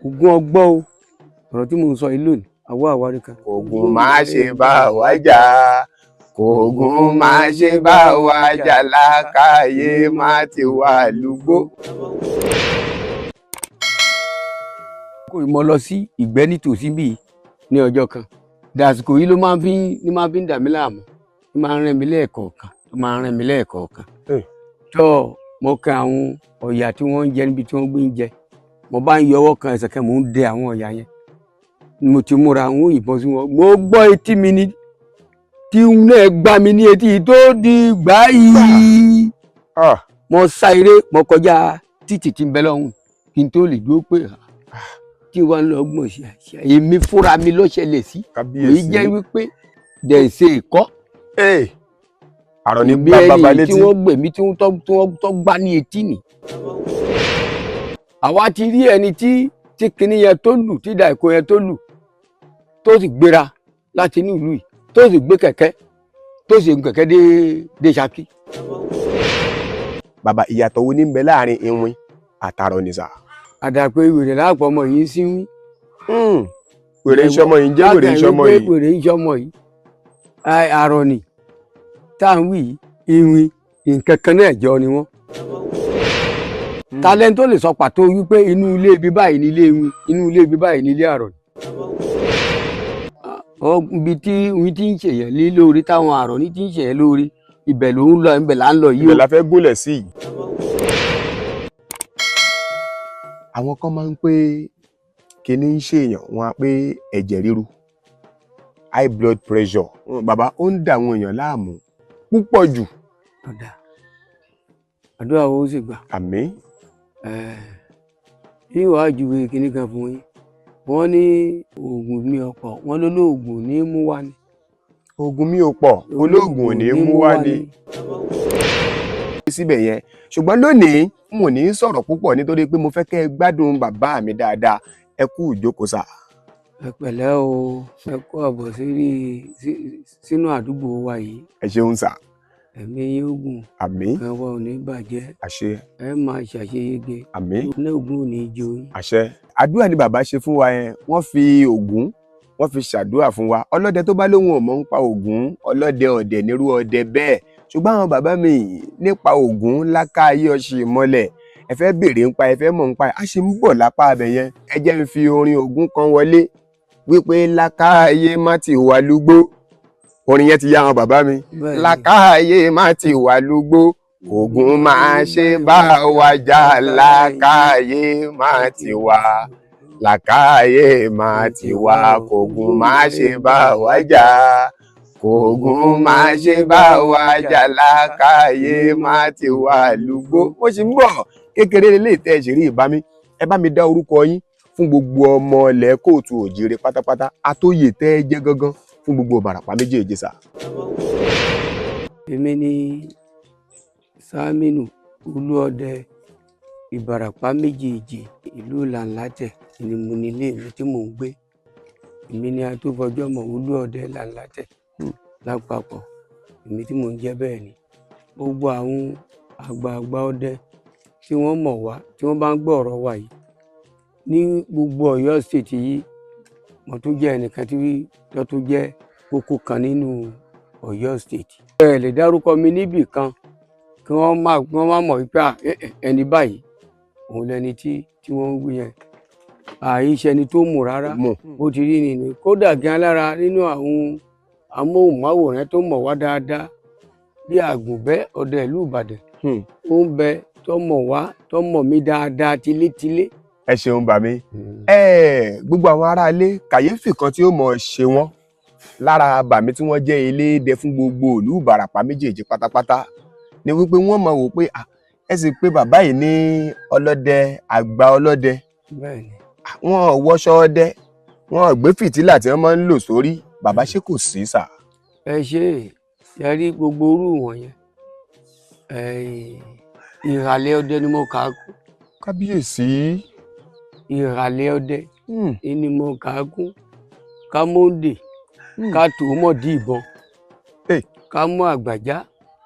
Ògún ọgbọ́ o, ọ̀rọ̀ tí mò ń sọ yìí lónìí, àwọ̀ àwárí kan. Ògún má ṣe bá wa jà, Ògún má ṣe bá wa jà, lákàyè má ti wà lúgbó. Kò mọ lọ sí ìgbẹ́ nítòsí bíi ní ọjọ́ kan. Dàsìkò yìí ló máa ń fi ní máa fi ń dà mí láàmú, ló máa ń rìn mí lẹ́ẹ̀kọ̀ọ̀kan, ló máa ń rìn mí lẹ́ẹ̀kọ̀ọ̀kan. Tó mo kan àwọn ọ̀yà tí wọ́n ń jẹ níbi tí wọ́n gbé ń jẹ, mo bá ń yọ ọwọ́ kan ẹsẹ̀ kan, mò ń dẹ àwọn ọ̀yà yẹn. Mo ti múra àwọn òyìnbọn sí wọn, mo gbọ́ etí mi ni tí ń náà gbá mi ní etí tó di gbá yìí. Mo sá eré, mo kọjá títì tí ń bẹ lọ́hùn kí n tó lè dúró pé kí wọ́n lọ gbọ̀n sí àṣà èmi fúnra mi ló ṣẹlẹ̀ sí. Èyí jẹ́ wípé dẹ̀sẹ̀ ìkọ́. Àrọ̀ ní gbá bàbá létí. Tí wọ́n gbè mí tí wọ́n tọ́ gbá ní etí nì. Àwa ti rí ẹni tí kinní yẹn tó lù, tí ìdá ìkó yẹn tó lù, tó sì gbéra láti inú ìlú yìí, tó sì gbé kẹ̀kẹ́, tó sì gun kẹ̀kẹ́ dé Ṣakí. Bàbá, ìyàtọ̀ wo ní ń bẹ láàrin iwin àtàrọ̀ nìsà? Àdàpé wèrè láàpọ̀ ọmọ yìí ń sínwín. Wèrè ń ṣọmọ yìí ń jẹ́ wèrè ń ṣọmọ yìí. Wèrè ń ṣọmọ yìí. Àrọ̀ ni tá à ń wí iwin nǹkan kan náà jọ ni wọ́n. Talent tó lè sọ pàtó wípé inú ilé ibi báyìí ní ilé iwin, inú ilé ibi báyìí ní ilé àrọ̀ ni. Ibi tí iwin ti ń ṣèyàn lé lórí, táwọn àrọ̀ ní ti ń ṣèyàn lórí, ibẹ̀ ló ń lọ, ibẹ̀ là ń lọ yìí. Ibẹ̀ la fẹ́ gúnlẹ̀ sí yìí. Àwọn kan máa ń pé kíní ń ṣèyàn, wọn á pé ẹ̀jẹ̀ ríru, high blood pressure. Bàbá, ó ń dà àwọn èèyàn láàmú púpọ̀ jù. Ọ̀dà àdúrà wo sì gbà. Àmín. Yíwá júwe kinní kan fún yín. Wọ́n ní oògùn mi ọ̀pọ̀, wọ́n lólóògùn ní mú wá ni. Oògùn mi ò pọ̀, olóògùn ò ní mú wá ni. Síbẹ̀ yẹn, ṣùgbọ́n lónìí n ò ní sọ̀rọ̀ púpọ̀ nítorí pé mo fẹ́ kẹ́ ẹ gbádùn bàbá mi dáadáa. Ẹ kú ìjókòó sà. Ẹ pẹ̀lẹ́ o, ẹ kú àbọ̀ sínú àdúgbò wa yìí. Ẹ ṣeun sà. Ẹ̀mí yín ó gùn. Àmín. Ẹ̀wọ̀ ò ní bàjẹ́. Àṣẹ. Ẹ máa ṣàṣeyege. Àmín. Ní Ògún ò ní jó yín. Àṣẹ. Àdúrà ni bàbá ṣe fún wa yẹn, wọ́n fi Ògún, wọ́n fi ṣàdúrà fún wa. Ọlọ́dẹ tó bá lóhun ò mọ̀ ń pa Ògún, ọlọ́dẹ ọ̀dẹ̀ nírú ọdẹ bẹ́ẹ̀. Ṣùgbọ́n àwọn bàbá mi nípa Ògún lákàáyé ọṣì ìmọ̀lẹ̀, ẹ fẹ́ béèrè ń pa, ẹ fẹ́ mọ̀ ń pa, a ṣe ń bọ̀ lápá abẹ yẹn. Ẹ jẹ́ ń fi orin Ògún kan wọlé wípé lákàáyé má ti wà lúgbó. Orin yẹn ti yá àwọn bàbá mi. Lákàáyé má ti wà lúgbó, Ògún má ṣe bá wa jà, lákàáyé má ti wà, lákàáyé má ti wà, kògún má ṣe bá wa jà, kògún má ṣe bá wa jà, lákàáyé má ti wà lúgbó. Ó sì ń bọ̀ kékeré lè tẹ́ ẹ ṣe rí ìbá mi. Ẹ bá mi dá orúkọ yín fún gbogbo ọmọ ilẹ̀ kóòtù òjìrè pátápátá, àtòyè tẹ́ ẹ jẹ́ gangan fún gbogbo Ìbàràpá méjèèjì sà. Èmi ni Sámínù Olúọdẹ Ìbàràpá méjèèjì, ìlú Làǹlátẹ̀ ni mo ní ilé mi tí mò ń gbé. Èmi ni Atófọjọ́mọ̀ Olúọdẹ Làǹlátẹ̀ lápapọ̀, èmi tí mò ń jẹ́ bẹ́ẹ̀ ni. Gbogbo àwọn àgbààgbà ọdẹ tí wọ́n mọ̀ wá, tí wọ́n bá ń gbọ́ ọ̀rọ̀ wa yìí ní gbogbo Ọ̀yọ́ state yìí, mo tún jẹ́ ẹnìkan tí tó tún jẹ́ kókó kan nínú Ọ̀yọ́ state. Ẹ lè dárúkọ mi níbì kan kí wọ́n má mọ̀ wípé ẹni báyìí òun lẹni tí wọ́n ń wí yẹn. Àìṣe ẹni tó mú rárá, bó ti rí nìyí. Kódà gan lára nínú àwọn amóhùnmáwòrán tó mọ̀ wá dáadáa bí Àgùnbẹ́ ọdẹ ìlú Ìbàdàn, ó ń bẹ tó mọ̀ wá, tó mọ̀ mí dáadáa tilétilé. Ẹ ṣeun bàmí. Gbogbo àwọn aráalé, kàyéfì kan tí ó mọ̀ ṣe wọ́n lára bàmí tí wọ́n jẹ́ eléèdè fún gbogbo ìlú Ìbàràpá méjèèjì pátápátá ni wípé wọ́n mọ̀ wò pé ẹ sì pé bàbá yìí ní ọlọ́dẹ àgbà ọlọ́dẹ. Wọ́n ò wọṣọ ọdẹ, wọ́n ò gbé fìtílà tí wọ́n máa ń lò sórí. Bàbá, ṣé kò sí sà? Ẹ ṣe é rí gbogbo orú wọ̀nyẹn, ìhàlẹ̀ ọdẹ ni mo kà á kú. Kábíyèsí. Ìhàlẹ̀ ọdẹ ni mo kà á kú. Ká mọ́ndé, ká tó mọ̀ dí ìbọn, ká mú àgbàjá,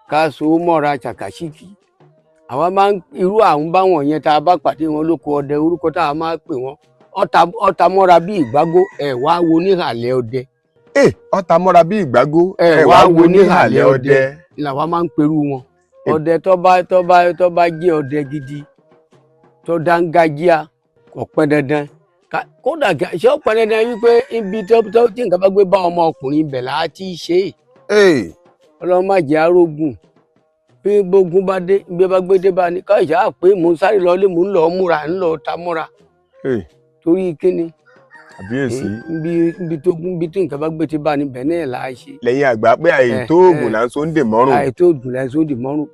ká so mọ́ra ṣàkàṣìkì. Àwa máa ń irú àwọn báwọn yẹn tá a bá pàdé wọn lóko ọdẹ, orúkọ tá a máa pè wọ́n Ọ̀tá mọ́ra bí ìgbágó, ẹ̀ wá wo níhàlẹ̀ ọdẹ. Ọ̀tá mọ́ra bí ìgbágó, ẹ̀ wá wo níhàlẹ̀ ọdẹ làwa máa ń perú wọn. Ọdẹ tó bá jẹ́ ọdẹ gidi tó dángájíá kò pẹ́ dandan, kódà ṣé ó pẹ́ dandan wípé ibi tí nǹkan bá gbé bá ọmọ ọkùnrin ibẹ̀ là á ti ṣe é. Ọlọ́run má jẹ́ arógùn, bí gbógun bá dé, bí bá gbé dé bá ní ká ìṣá pé mò ń sáré lọ lé, mò ń lọ múra, ń lọ ta múra. Torí kíni? Àbíyèsí. Ibi tó gún, ibi tí nǹkan bá gbé ti bá ní bẹ́ẹ̀ náà là á ṣe. Lẹ́yìn àgbà pé àìtó oògùn là ń so ń dè mọ́rùn. Àìtó oògùn là ń so ń dè mọ́rùn,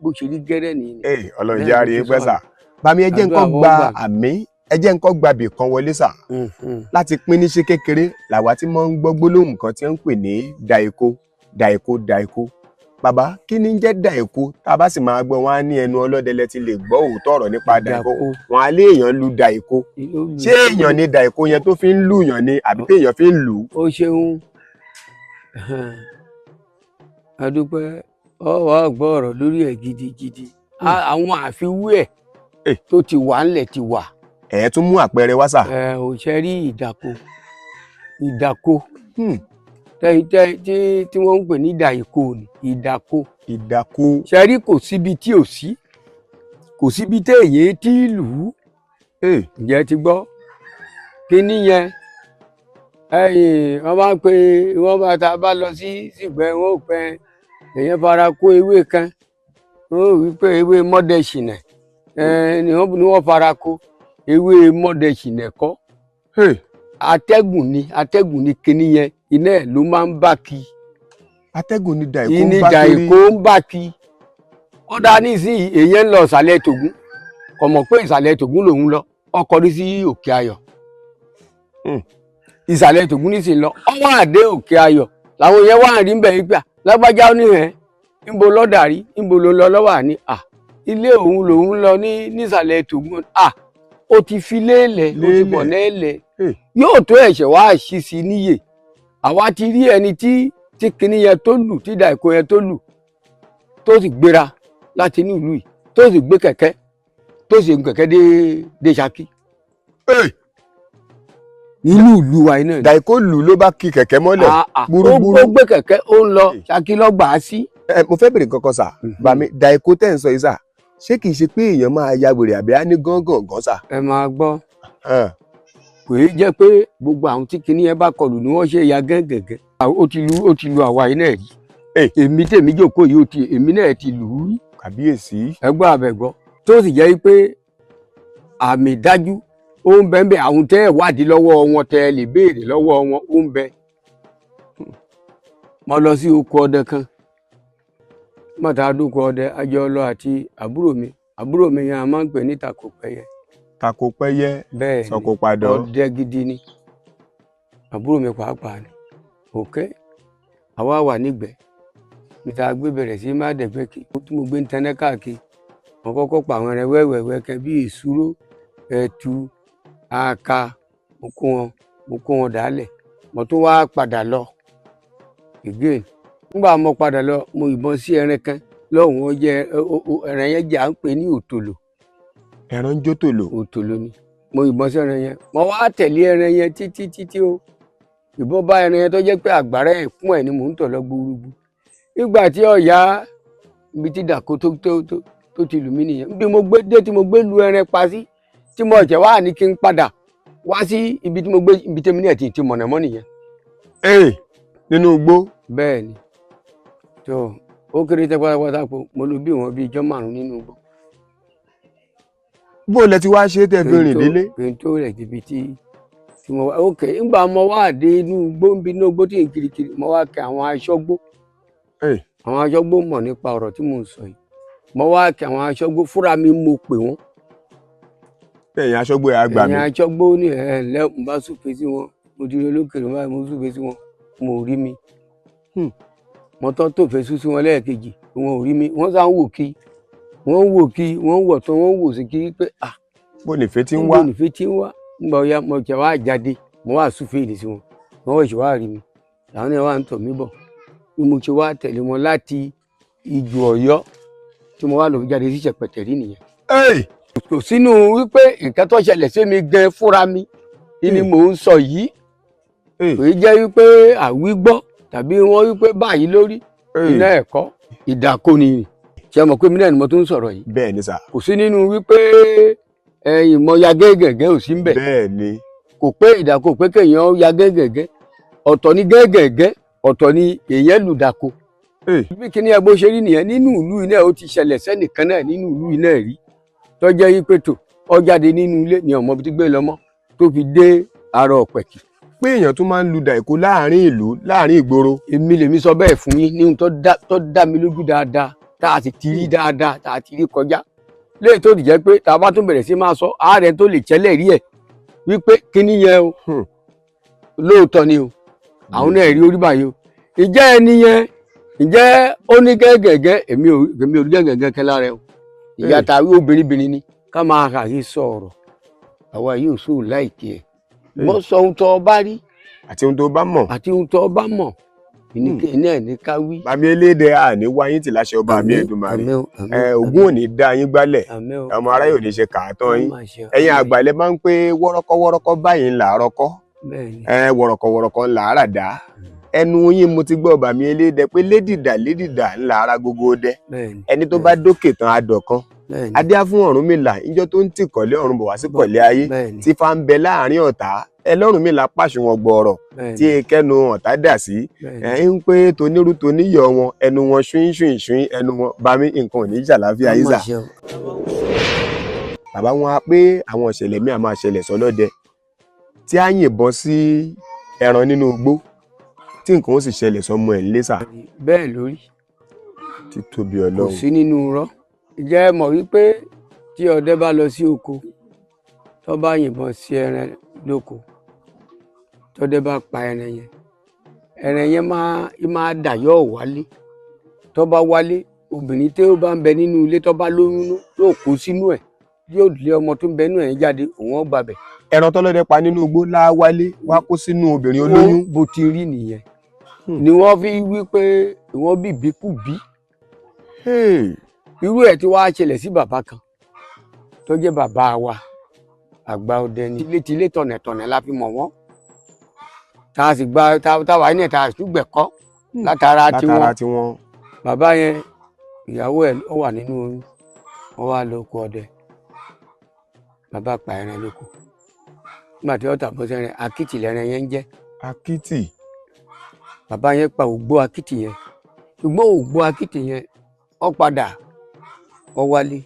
bó ṣe rí gẹ́rẹ́ nìyẹn. Ọlọ́run jẹ́ àárín pẹ́ sà. Bàmí ẹ jẹ́ nǹkan gba àmì, ẹ jẹ́ nǹkan gba ibì kan wọlé sà. Láti pín níṣẹ́ kékeré làwa tí mọ́ ń gbọ́ gbólóhùn kan tí ń pè ní dàìkó dàìkó dàìkó. Bàbá, kí ni ń jẹ́ dàìkó? Tá a bá sì máa gbọ́, wọn á ní ẹnu ọlọ́dẹ lẹ ti lè gbọ́ òótọ́ ọ̀rọ̀ nípa dàìkó. Wọn á lé èèyàn lu dàìkó. Ṣé èèyàn ni dàìkó yẹn tó fi ń lùyàn ni àbí pé èèyàn fi ń lù ú? Ó ṣeun, adúpẹ́. Ọ wàá gbọ́ ọ̀rọ̀ lórí ẹ̀ gidigidi. Àwọn àfiwé ẹ̀ tó ti wà ńlẹ̀ ti wà. Ẹ tún mú àpẹẹrẹ wá sà. Ẹ ò ṣe rí ìdàkó, ìdàkó tí wọ́n ń pè ní dàìkó ni ìdàkó. Ìdàkó. Ṣe rí, kò síbi tí ò sí, kò síbi tí èyí tí lù ú. Ǹjẹ́ ti gbọ́ kíní yẹn? Ẹ̀yìn wọ́n bá ń pe, wọ́n bá ta bá lọ sí sígbẹ́, wọ́n ò pẹ́ èyàn fara kó ewé kan, wọ́n ò wí pé ewé mọ́dẹ̀ṣìnà ni wọ́n fara kó. Ewé mọ́dẹ̀ṣìnà kọ́, atẹ́gùn ni, atẹ́gùn ni kíní yẹn, iná ẹ̀ ló máa ń bá kí. Atẹ́gùn ni dàìkó ń bá kiri. Dàìkó ń bá kí. Ó dá nísìnyí, èyàn ń lọ ìsàlẹ̀ Tògún, kò mọ̀ pé ìsàlẹ̀ Tògún lòun lọ, ó kọrí sí Òkè Ayọ̀. Ìsàlẹ̀ Tògún nísìnyí lọ, ó wá dé Òkè Ayọ̀, làwọn yẹn wá rí bẹ́ẹ̀ gbà lágbájá ó ní ẹ̀ ńbo lọ́dàrí, ńbo ló lọ lọ́wọ́ àní à ilé òun lòun lọ ní nísàlẹ̀ Tògún, à ó ti fi léèlẹ̀, ó ti bọ̀ léèlẹ̀, yóò tó ẹ̀ṣẹ̀ wá ṣí sí níyè. Àwa ti rí ẹni tí kinní yẹn tó lù, tí dàìkó yẹn tó lù, tó sì gbéra láti inú ìlú yìí, tó sì gbé kẹ̀kẹ́, tó sì gun kẹ̀kẹ́ dé Ṣakí. Nínú ìlú wa iná. Dàìkó lù ló bá ki kẹ̀kẹ́ mọ́lẹ̀ gbúrúgbúrú. Ó gbé kẹ̀kẹ́, ó ń lọ Ṣakí lọ gbà á sí. Mo fẹ́ bèrè kankan sà, bàmí dàìkó tẹ̀ ń sọ yìí sà, ṣé kìí ṣe pé èèyàn máa ya wèrè àbí á ní gángan gan sà? Ẹ máa gbọ́, kò í jẹ́ pé gbogbo àwọn tí kinní yẹn bá kọlù ni wọ́n ṣe ya gẹ́gẹ́gẹ́. Ó ti lu àwa yìí náà rí. Èmi tèmi jókòó yìí, èmi náà ti lù ú rí. Kàbíyèsí. Ẹgbọ́n àbẹ̀gbọ́ tó sì jẹ́ pé àmì dájú ó ń bẹ ń bẹ, àwọn tẹ́ ẹ̀ wádìí lọ́wọ́ wọn, tẹ́ ẹ lè béèrè lọ́wọ́ wọn, ó ń bẹ. Mo lọ sí oko ọdẹ kan, mọ̀tà dúkọ̀ ọdẹ ajọ́lọ àti àbúrò mi. Àbúrò mi yẹn a máa ń pè ní Takòpẹ́yẹ. Takòpẹ́yẹ. Bẹ́ẹ̀ ni, Sọ̀kòpadọ̀. Ọdẹ gidi ni àbúrò mi pàápàá ni. Òkè àwa wà nígbẹ́ níta gbé bẹ̀rẹ̀ sí má dẹ̀gbẹ́ kí tí mo gbé ń tẹ́lẹ̀ káàkiri. Mo kọ́kọ́ pa àwọn ẹran wẹ́wẹ́wẹ́ kan bí ìṣúró, ẹtu, aka, mo kó wọn dálẹ̀. Mo tún wá padà lọ again. Nígbà mo padà lọ, mo yìnbọn sí ẹran kan lọ́hùn-ún, ó jẹ́ ẹran yẹn jẹ́ à ń pè ní òtòlò. Ẹran ń jó tòlò. Òtòlò ni. Mo yìnbọn sí ẹran yẹn, mo wá tẹ̀lé ẹran yẹn títí títí o. Ìbọn bá ẹran yẹn tó jẹ́ pé àgbàrá ẹ̀kún ẹ̀ ni mò ń tọ̀ lọ gbúrúgbú. Nígbà tí ọ̀yá ibi tí dàkó tó ti lù mí nìyẹn. Bí mo gbé dé tí mo gbé lu ẹran pa sí, tí mo jẹ̀ wá ní kí n padà wá sí ibi tí mo gbé, ibi tẹ́mi náà ti mọ̀nàmọ́ nìyẹn. Nínú igbó. Bẹ́ẹ̀ ni, tó ó kéré tẹ́ pátápátá po, mo lò bí wọn bí ijọ́ márùn-ún nínú igbó. Bó lẹ ti wá ṣe tẹ́ fi rìn délé? Kí n tó rẹ̀ débi tí mo wá. Ok, ńgbà mo wá dé inú igbó, ń bi inú igbó tí n kirikiri, mo wá kẹ àwọn aṣọ́gbó. Àwọn aṣọ́gbó mọ̀ nípa ọ̀rọ̀ tí mò ń sọ yìí. Mo wá kẹ àwọn aṣọ́gbó fúnra mi, mo pè wọ́n. Ẹ̀yin aṣọ́gbó ẹ̀ á gbà mí. Ẹ̀yin aṣọ́gbó ní ẹ̀ ǹlẹ́, mo bá súfe sí wọn, mo di olókèrè báyìí, mo súfe sí wọn, mo ò rí mi. Mo tọ́ tó fẹ́ sú sí wọn lẹ́ẹ̀kejì, wọn ò rí mi. Wọ́n sá ń wò kí, wọ́n ń wò kí, wọ́n ń wọ̀ tán, wọ́n ń wò sí kí pé à. Bó nìfẹ́ tí ń wá. Bó nìfẹ́ tí ń wá. Nígbà ọ̀ya mo jẹ́ wá jáde, mo wá súfe ìdí sí wọn, wọ́n sì wá rí mi. Làwọn náà wá ń tọ̀ mí bọ̀. Bí mo ṣe wá tẹ̀lé wọn láti Ìjù Ọ̀yọ́ tí mo wá lọ jáde sí Ṣẹ̀pẹ̀tẹ̀rí nìyẹn. Kò sínú wípé nǹkan tó ṣẹlẹ̀ sí mi gan fúnra mi ni mò ń sọ yìí. Kò í jẹ́ wípé àwígbọ́ tàbí wọ́n wípé báyìí lórí iná ẹ̀kọ́ ìdàkọ́ni ni. Ṣé mọ̀ pé mi náà ni mo tún ń sọ̀rọ̀ yìí? Bẹ́ẹ̀ ni sà. Kò sí nínú wípé ẹ̀yìn mọ ya gẹ́gẹ́gẹ́ ò sí ń bẹ̀. Bẹ́ẹ̀ ni. Kò pé ìdàkọ pé kéèyàn ya gẹ́gẹ́gẹ́, ọ̀tọ̀ ni gẹ́gẹ́gẹ́, ọ̀tọ̀ ni èèyàn lùdàkọ. Bí kíní ẹ bó ṣe rí nìyẹn nínú ìlú iná, ó ti ṣẹlẹ̀ sẹ́nìkan náà nínú ìlú iná rí, tó jẹ́ wípé tó ó jáde nínú ilé ni ọmọ tí gbé lọ́mọ tó fi dé ara ọ̀pẹ̀kì. Pé èèyàn tún máa ń lu dàìkó láàrin ìlú, láàrin ìgboro. Èmi lèmi sọ bẹ́ẹ̀ fún yín ní ohun tó dá mi lójú dáadáa, tá a sì ti rí dáadáa, tá a ti rí kọjá léyìí tó jẹ́ pé tá a bá tún bẹ̀rẹ̀ sí máa sọ ààrẹ tó lè tẹ́lẹ̀ rí ẹ̀ wípé kíní yẹn o, lóòótọ́ ni o, àwọn náà rí orí báyìí o. Ìjẹ́ ẹni yẹn, ǹjẹ́ ó ní gẹ́gẹ́gẹ́? Èmi ò rí gẹ́gẹ́gẹ́ kẹ́ lára ẹ o. Ìyá tàwí obìnrin ni ká máa kàrí sọ̀rọ̀, àwa yóò sóò láìkí ẹ̀ mọ́ sọ ohun tó o bá rí àti ohun tó bá mọ̀, àti ohun tó o bá mọ̀ iná ẹ̀ ní ká wí. Bàmí eléde àní wáyé tì láṣẹ ọba mi Èdùmàrè, Ògún ò ní dá yín gbálẹ̀, ọmọ aráyè ò ní ṣe kàátọ́ yín. Ẹ̀yin àgbàlẹ̀ máa ń pé wọ́rọ́kọ́ wọ́rọ́kọ́ báyìí ńlá rọ́kọ́, wọ̀rọ̀kọ̀ wọ̀rọ̀kọ̀ ńlá ràdá. Ẹnu yín mo ti gbọ́ bàmí eléde pé lédìdà lédìdà ńlá ara gógó dẹ, ẹni tó bá dókè tán adọ̀ kan. Adé á fún Ọ̀rúnmìlà níjọ́ tó ń tìkọ̀lé ọ̀run bọ̀ wá sí kọ̀lé ayé, tí fa ń bẹ láàrin ọ̀tá ẹlọ́rùnmìlà pàṣùwọ̀n gbọ̀ọ̀rọ̀ tí kẹ́nu ọ̀tá dà sí. Ẹ̀ ń pé tonírú toníyọ̀ wọn ẹnu wọn ṣúyìn ṣúyìn ṣúyìn ẹnu wọn. Bàmí nǹkan ò ní ṣàlàáfíà yín sà. Bàbá wọn á pé àwọn ìṣẹ̀lẹ̀ míì á máa ṣẹlẹ̀ sọlọ́dẹ tí á yìnbọn sí ẹran nínú igbó tí nǹkan ó sì ṣẹlẹ̀ sọmọ ẹ̀ ńlẹ́ sà. Bẹ́ẹ̀ lórí. Títóbi Ọlọ́run. Kò sí nínú irọ́. Ǹjẹ́ ẹ mọ̀ wípé tí ọdẹ bá lọ sí oko tó bá yìnbọn sí ẹran lóko, tọdẹ bá pa ẹran yẹn, ẹran yẹn máa dà yóò wálé. Tó bá wálé, obìnrin tí ó bá ń bẹ nínú ilé tó bá lóyún yóò kó sínú ẹ̀, yóò lé ọmọ tó ń bẹ nínú ẹ̀ jáde, òun ó gbàbẹ̀. Ẹran tọlọ́dẹ pa nínú igbó láwálé wá kó sínú obìnrin olóyún. Bó ti rí nìyẹn ni wọ́n fi wí pé wọ́n bìbí kù bí. Irú ẹ̀ tí wàá ṣẹlẹ̀ sí bàbá kan tó jẹ́ bàbá wa àgbà ọdẹ ni. Tilétilé tọ̀nẹ̀tọ̀nẹ̀ la fi mọ̀ wọ́n, tá a sì gba táwa ní ẹ̀ta àtúgbẹ̀kọ́ látara tiwọn. Bàbá yẹn ìyàwó ẹ̀ ó wà nínú oyún, wọ́n wá lọ oko ọdẹ. Bàbá pa ẹran lóko. Nígbà tí wọ́n tàbọ̀ sẹ́rin, akitì lẹ́ran yẹn ń jẹ́. Akitì. Bàbá yẹn pa ògbó akitì yẹn, ṣùgbọ́n ògbó akitì yẹn ó padà ó wálé,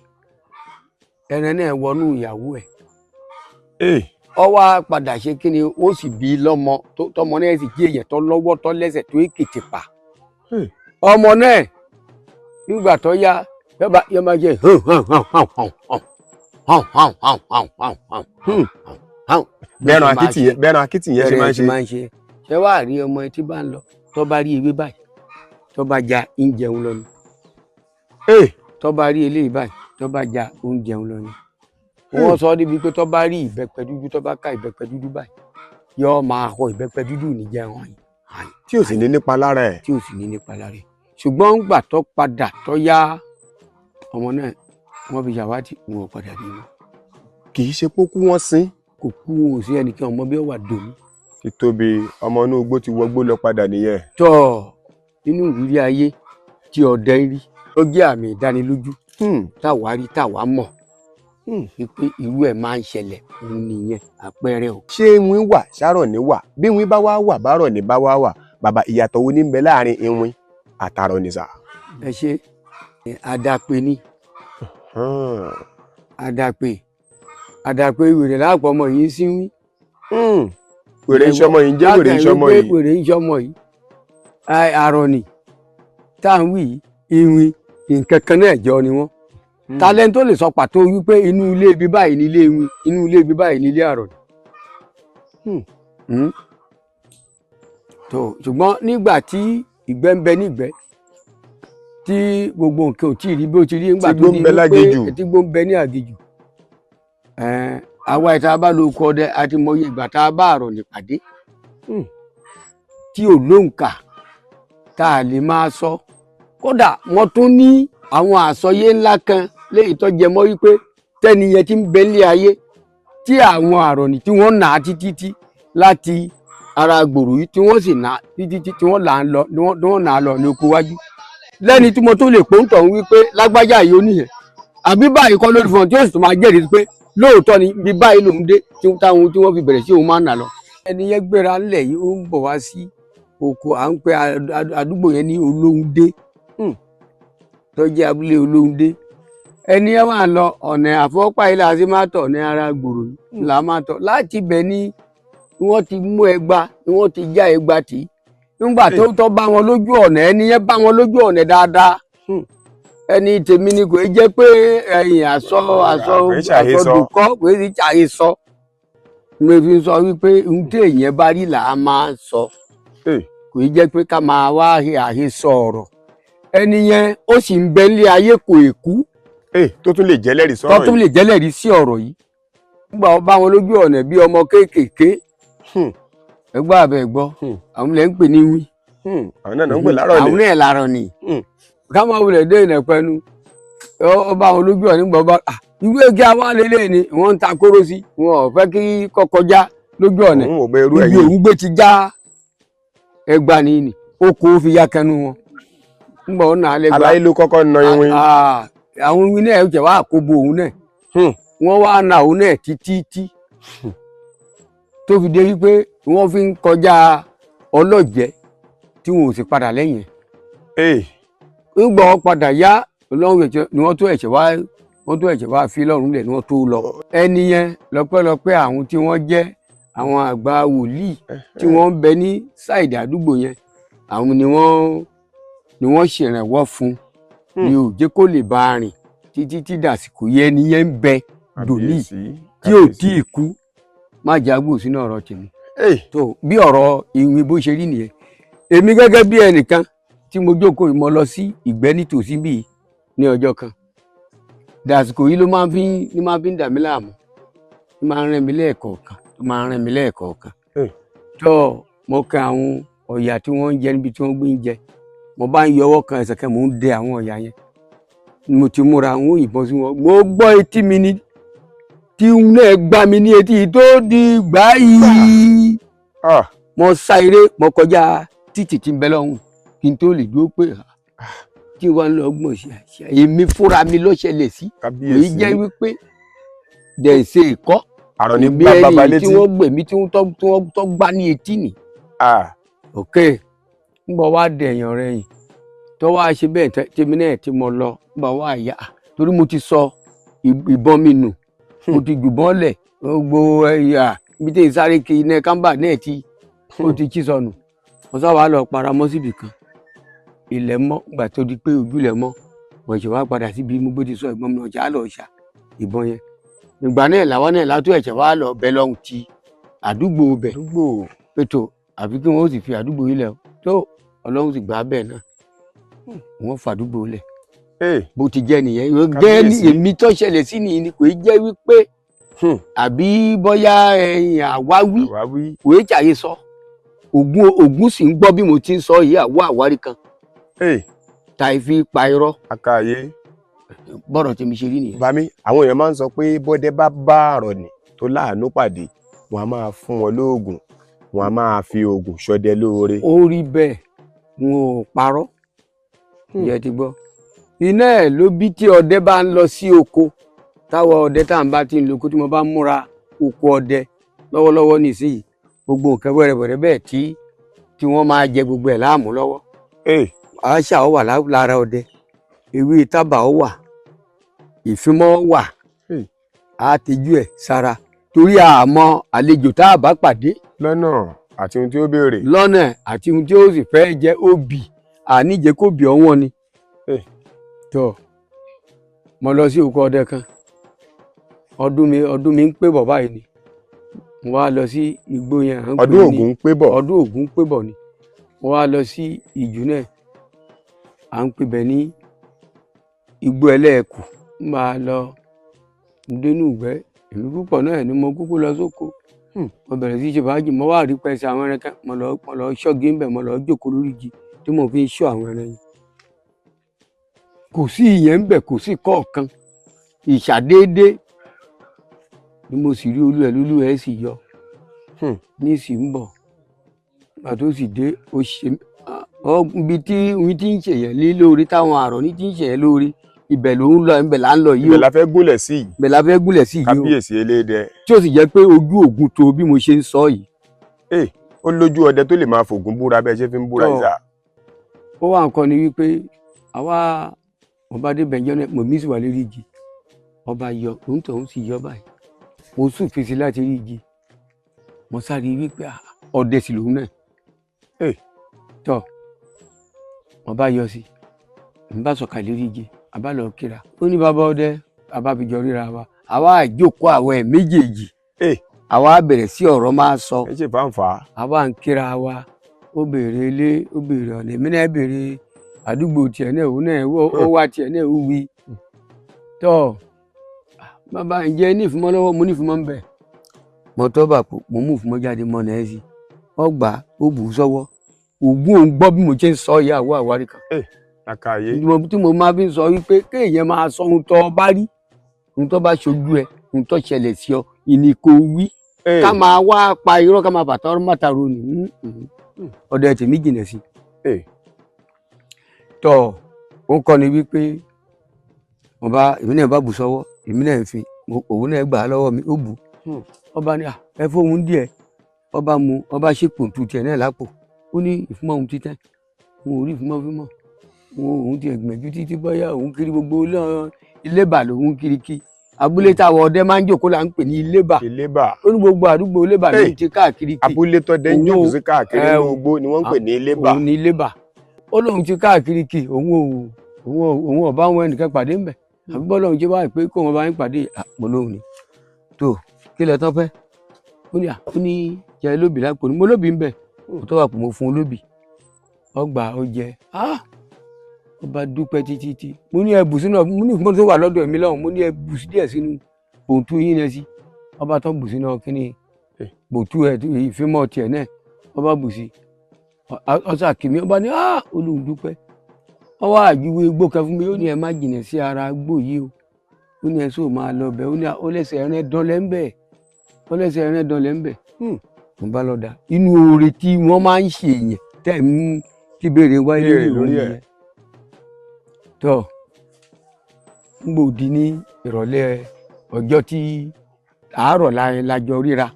ẹran náà wọnú ìyàwó ẹ̀. Ó wá padà ṣe kí ni, ó sì bí lọ́mọ, tọmọ náà sì jí èèyàn tó lọ́wọ́ tó lẹ́sẹ̀ tó èkìtì pa. Ọmọ náà nígbà tó yá yọ máa jẹ hàn hàn hàn hàn hàn hàn hàn hàn hàn hàn hàn hàn hàn. Bẹ́ẹ̀ràn akitì yẹn ṣe máa ń ṣe. Ṣé wàá rí ọmọ tí bá ń lọ tó bá rí ewé báyìí tó bá ja ń jẹun lọ ni. Tó bá rí eléyìí báyìí tó bá ja oúnjẹun lọ ni. Wọ́n sọ níbi pé tó bá rí ìbẹ́pẹ dúdú, tó bá ká ìbẹ́pẹ dúdú báyìí yóò máa họ ìbẹ́pẹ dúdú níjẹun hàn. Tí ò sì ní nípa lára ẹ̀. Tí ò sì ní nípa lára ẹ̀. Ṣùgbọ́n ńgbà tó padà tó yá ọmọ náà wọ́n fi ṣàwátì, wọn ò padà rí wọn. Kì í ṣe pé kú wọ́n sin. Kò kú, wọn ò sí ẹnìkan ọmọ bí ó wà dòní. Títóbi ọmọ inú igbó ti wọgbó lọ padà nìyẹn. Tọ́ nínú ìrírí ayé tí ọdẹ rí ó jẹ́ àmì ìdánilójú táwa rí táwa mọ̀ wípé irú ẹ̀ máa ń ṣẹlẹ̀, òun nìyẹn àpẹẹrẹ o. Ṣé iwin wà ṣárọ̀ ní wà? Bí iwin bá wá wà bárọ̀ ní bá wá wà, bàbá ìyàtọ̀ wo ní ń bẹ láàrin iwin àtàrọ̀ ní sà? Ẹ ṣe àdàpè ni. Àdàpè àdàpè wèrè láàpọ̀ ọmọ yìí ń sínwín. Wèrè ń ṣọmọ yìí ń jẹ́ wèrè ń ṣọmọ yìí. Wèrè ń ṣọmọ yìí. Àrọ̀ ni tá à ń wí iwin nǹkan kan náà jọ ni wọ́n. Talent tó lè sọ pàtó wípé inú ilé ibi báyìí ní ilé iwin, inú ilé ibi báyìí ní ilé àrọ̀ ni. Tó ṣùgbọ́n nígbà tí ìgbẹ́ ń bẹ nígbẹ́ tí gbogbo nǹkan ò tí ì rí bí ó ti rí nígbà tó di wípé tí gbó ń bẹ ní àgejù. Àwa ìta bá lo oko ọdẹ àti mọyì ìgbà tá a bá àrọ̀ nípàdé tí ò lóǹkà tá a lè máa sọ. Kódà wọ́n tún ní àwọn àsọyé ńlá kan léyìí tó jẹ mọ́ wípé Tẹ́ni yẹn ti ń bẹ nílé ayé tí àwọn àrọ̀nì tí wọ́n nà á títí tí láti ara gbòòrò yìí, tí wọ́n sì nà á títí tí tí wọ́n là ń lọ, tí wọ́n nà á lọ ní oko wájú lẹ́ni tí mo tó lè pòǹtọ̀ ń wí pé lágbájá yìí ó nìyẹn àbí báyìí kọ́ lórí fún ọ, tí ó sì tún máa jẹ́rìí pé lóòótọ́ ni bí báyìí lòún dé tí táwọn tí wọ́n fi bẹ̀rẹ̀ sí òun máa ń nà lọ. Ẹni yẹn gbéra ńlẹ̀ yìí, ó ń bọ̀ wá sí oko à ń pè àdúgbò yẹn ní Olóhùndé, tó jẹ́ abúlé Olóhùndé. Ẹni yẹn wà lọ ọ̀nà àfọ́pá ilé àti máa tọ̀ ní ara gbòòrò yìí là máa tọ̀. Láti ibẹ̀ ni wọ́n ti mú ẹgba, ni wọ́n ti já ẹgba tì í nígbà tó tọ́ bá wọn lójú ọ̀nà. Ẹni yẹn bá wọn lójú ọ̀nà dáadáa. Ẹni tèmi ni kò í jẹ́ pé ẹ̀yìn àsọ àsọ Kò í ṣàhesọ. Àsọdùkọ́ kò í ṣàhesọ. Mo fi sọ wípé ohun tí èèyàn bá rí là á máa sọ. Kò í jẹ́ pé ká máa wá àhesọ ọ̀rọ̀. Ẹni yẹn ó sì ń bẹ nílé ayé, kò ì kú. Tó tún lè jẹ́lẹ́rìí tó sọ̀rọ̀ tún yìí. Lè jẹ́lẹ̀rí sí ọ̀rọ̀ yìí nígbà wọn bá wọn lójú ọ̀nà bí ọmọ kéékèèké. Ẹgbẹ́ àbẹ̀ gbọ́. Àwọn ilẹ̀ ń pè ní wí. Àwọn náà ń pè láàrọ̀ Àwọn ni. náà làárọ̀ ni. Ká máa wulẹ̀ dé ìnà pẹ́nu ọ bá wọn lójú ọ̀nà nígbà ọba ìwé kí a wá lélẹ̀ ni wọ́n ń ta kóró sí, wọn ò fẹ́ kí kọ́kọ́já lójú ọ̀nà. Òun ò gbé irú Ibi ẹ̀yìn. òun gbé ti já ẹgbà ni ni ó kó fi ya kẹnu wọn nígbà wọn nà á lẹ́gbàá. Aláyé ló kọ́kọ́ na iwin. Ah, àwọn iwin náà jẹ́ wá àkóbò òun náà. Wọ́n wá na òun náà títí tí tó fi dé wípé wọ́n fi ń kọjá ọlọ́jẹ́ tí wọn ò sì padà lẹ́yìn ẹ̀. Nígbà wọn padà yá Ọlọ́run ẹ̀jẹ̀ ni wọ́n tó ẹ̀ṣẹ̀ wá, wọ́n tó ẹ̀ṣẹ̀ wá fi lọ́rùn lẹ̀ ni wọ́n tó lọ. Ẹni yẹn, lọ́pẹ́lọpẹ́ àwọn tí wọ́n jẹ́ àwọn àgbà wòlíì tí wọ́n ń bẹ ní side àdúgbò yẹn, àwọn ni wọ́n ṣèrànwọ́ fún ni ò jẹ́ kó lè bá a rìn títí tí dàsìkò yẹn. Ẹni yẹn ń bẹ dòní Kàbíyèsí, tí ò kàbíyèsí. tí ì kú. Má jágbó sínú ọ̀rọ̀ tèmi. Tó bí ọ̀rọ̀ ìwìn bó ṣe rí nìyẹn. Èmi gẹ́gẹ́ bí ẹnìkan tí mo jókòó yìí, mo lọ sí ìgbẹ́ nítòsí bíi ní ọjọ́ kan. Dàsìkò yìí ló máa ń fi ní máa fi ń dà mí láàmú, ní máa ń rìn mí lẹ́ẹ̀kọ̀ọ̀kan, tó máa ń rìn mí lẹ́ẹ̀kọ̀ọ̀kan. Tó mo kan àwọn ọ̀yà tí wọ́n ń jẹ níbi tí wọ́n gbé ń jẹ, mo bá ń yọwọ́ kan ẹsẹ̀ kan, mò ń dẹ àwọn ọ̀yà yẹn, mo ti múra ń yìnbọn sí wọn. Mo gbọ́ etí mi ni tí náà gbá mi ní etí tó di gbá yìí. Mo sá eré, mo kọjá títì tí ń bẹ lọ́hùn kí n tó lè dúró pé kí wọ́n lọ gbọ̀n sí àṣà. Èmi fúnra mi ló ṣẹlẹ̀ sí. Èyí Kábíyèsí. jẹ́ wípé dẹ̀sẹ̀ ìkọ́ Àrọ̀ ní èmi gbá bàbá ẹni tí létí. wọ́n gbèmí tí wọ́n tọ́ tí wọ́n tọ́ gbá ní etí nì. Ok, ń bọ̀ wá dẹ̀yàn rẹ̀ yìí tó wá ṣe bẹ́ẹ̀ tèmi náà tí mo lọ ń bọ̀ wá yá, torí mo ti sọ ìbọn mi nù, mo ti jùbọ́n lẹ̀, gbogbo ẹ̀yà ibi tí n sáré kiri náà kámbà náà ti ó ti chí sọnù. Mo sábà lọ paramọ́ síbì kan. Ilẹ̀ mọ́, gbà tó di pé ojú ilẹ̀ mọ́, mo ṣe wá padà síbi mo gbé ti sọ ìbọn mi, ọjà lọ ṣà ìbọn yẹn. Ìgbà náà làwọn náà látó ẹ̀ṣẹ̀ wá lọ bẹ lọ́hùn ti àdúgbò bẹ̀ Àdúgbò. Pẹ̀tọ́ àfi kí wọ́n sì fi àdúgbò yìí lẹ̀ o. Tó Ọlọ́run sì gbà á bẹ́ẹ̀ náà, wọ́n fàdúgbò lẹ̀. Bó ti jẹ́ nìyẹn. Gẹ́ ní Kábíyèsí. èmi tó ṣẹlẹ̀ sí nìyí ni kò í jẹ́ wípé àbí bóyá ẹ̀yìn àwáwí. Àwáwí. Kò í ṣàyè sọ. Ògún Ògún sì ń gbọ́ bí mo ti ń sọ yìí, àwọ̀ àwárí kan tá a fi pa irọ́. Akáyé. Bọ́rọ̀ tèmi ṣe rí nìyẹn. Bami, àwọn èèyàn máa ń sọ pé bọ́dẹ bá bá àrọ̀ nì tó láàánú pàdé, wọn a máa fún wọn lóògùn, wọn a máa fi oògùn ṣọdẹ lóore. Ó rí bẹ́ẹ̀, wọn ò parọ́. Ǹjẹ́ ti gbọ́ iná ẹ̀ ló bí tí ọdẹ bá ń lọ sí oko, táwọn ọdẹ tá à ń bá ti ń lo oko, tí mo bá ń múra oko ọdẹ lọ́wọ́lọ́wọ́ nísìnyí, gbogbo nǹkan wẹ́rẹ́wẹ́rẹ́ bẹ́ẹ̀ tí wọ́n máa jẹ gbogbo ẹ̀ láàmú lọ́wọ́. Àṣà ó wà lára ọdẹ, ewé tábà ó wà, ìfimọ́ wà. Á tẹjú ẹ̀ sára torí àmọ́ àlejò tá a bá pàdé lọ́nà àti ohun tí ó béèrè. Lọ́nà àti ohun tí ó sì fẹ́ jẹ́ òbí àníjẹ́ kó bí ọwọ́n ni. Tó mo lọ sí oko ọdẹ kan, ọdún mi ń pé bọ̀ báyìí ni mo wá lọ sí igbó yẹn, à ń pè Ọdún ní Ògún ń pé bọ̀. Ọdún Ògún pé bọ̀ ni mo wá lọ sí ìjù náà, à ń pè bẹ̀ ní igbó ẹlẹ́ẹ̀kù. Ń máa lọ dénú ìgbẹ́ èmi púpọ̀ náà ni mo kúkú lọ sóko. Mo bẹ̀rẹ̀ sí í ṣe fàájì, mo wá rí pẹ́sẹ̀ àwọn ẹran kan, mo lọ ṣọ́gi ńbẹ̀, mo lọ jókòó lórí igi tí mo fi ń ṣọ́ àwọn ẹran yẹn. Kò sí ìyẹn ńbẹ̀, kò sí kọ̀ọ̀kan ìṣàdédé. Ni mo sì rí olú ẹ̀ lólú ẹ̀ sì yọ ní sì ń bọ̀. Ìgbà tó sì dé, ó ṣe ibi tí oyin ti ń ṣèyàn lé lórí, táwọn àrọ̀ ní ti ń ṣèyàn lórí, ibẹ̀ ló ń lọ, ibẹ̀ là ń lọ yìí o. Ibẹ̀ la fẹ́ gúnlẹ̀ sí yìí. Ibẹ̀ la fẹ́ gúnlẹ̀ sí yìí o. Kábíyèsí elédè. Tí ó sì jẹ́ pé ojú Ògún tó bí mo ṣe ń sọ yìí. Ó lójú ọdẹ tó lè máa fògùn búra bẹ́ẹ̀ ṣe fi ń búra ìsà. Ó wà nǹkan ni wípé àwa ọba dé bẹ̀jọ́ náà, mọ̀mí sì wà lérí igi, ọba yọ, òun tó ń sì yọ báyìí, mo sùn fèsì láti rí igi, mo sáré wípé ọdẹ sì lòun náà. Tọ mo bá yọ sí, n bá sọ̀kalẹ̀ lérí igi, a bá lọ kíra, ó ní bàbá ọdẹ, a bá fi jọ ríra wa, àwa àjókòó àwọn ẹ̀ méjèèjì, àwa bẹ̀rẹ̀ sí ọ̀rọ̀ máa sọ. Ẹ ṣe fàǹfà. Àwa ń kíra wa, ó béèrè ilé, ó béèrè ọ̀nà, èmi náà béèrè àdúgbò tiẹ̀ náà, òun náà ó wá tiẹ̀ náà ó wí. Tọ́ bàbá, ǹjẹ́ ní ìfúnmọ́ lọ́wọ́? Mo ní ìfúnmọ́ ń bẹ̀. Mo tọ́ bà pò, mo mú ìfúnmọ́ jáde mọ́ náà sí. Ó gbà, ó bù ú sọ́wọ́. Ògún òun gbọ́ bí mo ṣe ń sọ ìyá àwọ̀ àwárí kan. Àkàyé. Tí mo máa fi ń sọ wípé kéèyàn máa sọ ohun tó bá rí, ohun tó bá ṣojú ẹ, ohun tó ṣẹlẹ̀ sí ọ, ìní kò wí. Ká máa wá pa irọ́, ká máa bàtà ọ̀rọ̀ máta ro nì. Ọdẹ tèmi jìnà sí. Tọ́ ó kọ́ ni wípé mo bá èmi náà bá bù sọ́wọ́, èmi náà fi òun náà gbà á lọ́wọ́ mi, ó bù. Ọba ní ẹ fóun díẹ̀, ọba mu, ọba ṣe pòǹtù tiẹ̀ náà lápò. Ó ní ìfúnmọ́ òun títẹ́, òun ò rí ìfúnmọ́ fímọ́, òun ti gbìyànjú títí bóyá òun kiri gbogbo ilébà lòun kiri kí. Abúlé táwọn ọdẹ máa ń jókòó là ń pè ní ilébà. Ilébà. Ó ní gbogbo àdúgbò ilébà ló ti káàkiri kí. Abúlé tọdẹ ń jókòó sí káàkiri ní ogbó ni wọ́n ń pè ní ilébà. Òun ní ilébà. Ó lóun ti káàkiri kí, òun ò bá wọn ẹnìkan pàdé ńbẹ̀. Àbí bọ́lá òun ṣe wá pé kó wọn bá ń pàdé àpò lóhùn ni. Tó kí lẹ tán fẹ́? Ó ní ó ní jẹ lóbì lápò ni mo lóbì ń bẹ̀. Mo tó wà pò mo fún un lóbì. Ọgbà ó jẹ. Ó bá dúpẹ́ títí tí. Mo ní ẹbù sínú, mo ní ìfúnpọ̀ tó wà lọ́dọ̀ mi lọ́hùn, mo ní ẹbù díẹ̀ sínú pòǹtù yín náà sí. Ọba tó bù sínú kínní pòǹtù ẹ̀ ìfímọ̀ tiẹ̀ náà, ọba bù sí. Ọsà kìmí, ọba ní olóhùn dúpẹ́. Ó wá àjúwe igbó kan fún mi, ó ní ẹ má jìnà sí ara igbó yìí o. Ó ní ẹ sọ máa lọ bẹ̀, ó ní ó lẹ́sẹ̀ ẹran dánlẹ̀ ń bẹ̀. Ó lẹ́sẹ̀ ẹran dánlẹ̀ ń bẹ̀. Mo bá lọ dà. Inú oore tí wọ́n máa ń ṣe èèyàn tẹ̀ ń tí béèrè wáyé lórí òun yẹn. Tọ́ ń gbòdì ní ìrọ̀lẹ́ ọjọ́ tí àárọ̀ la jọ ríra.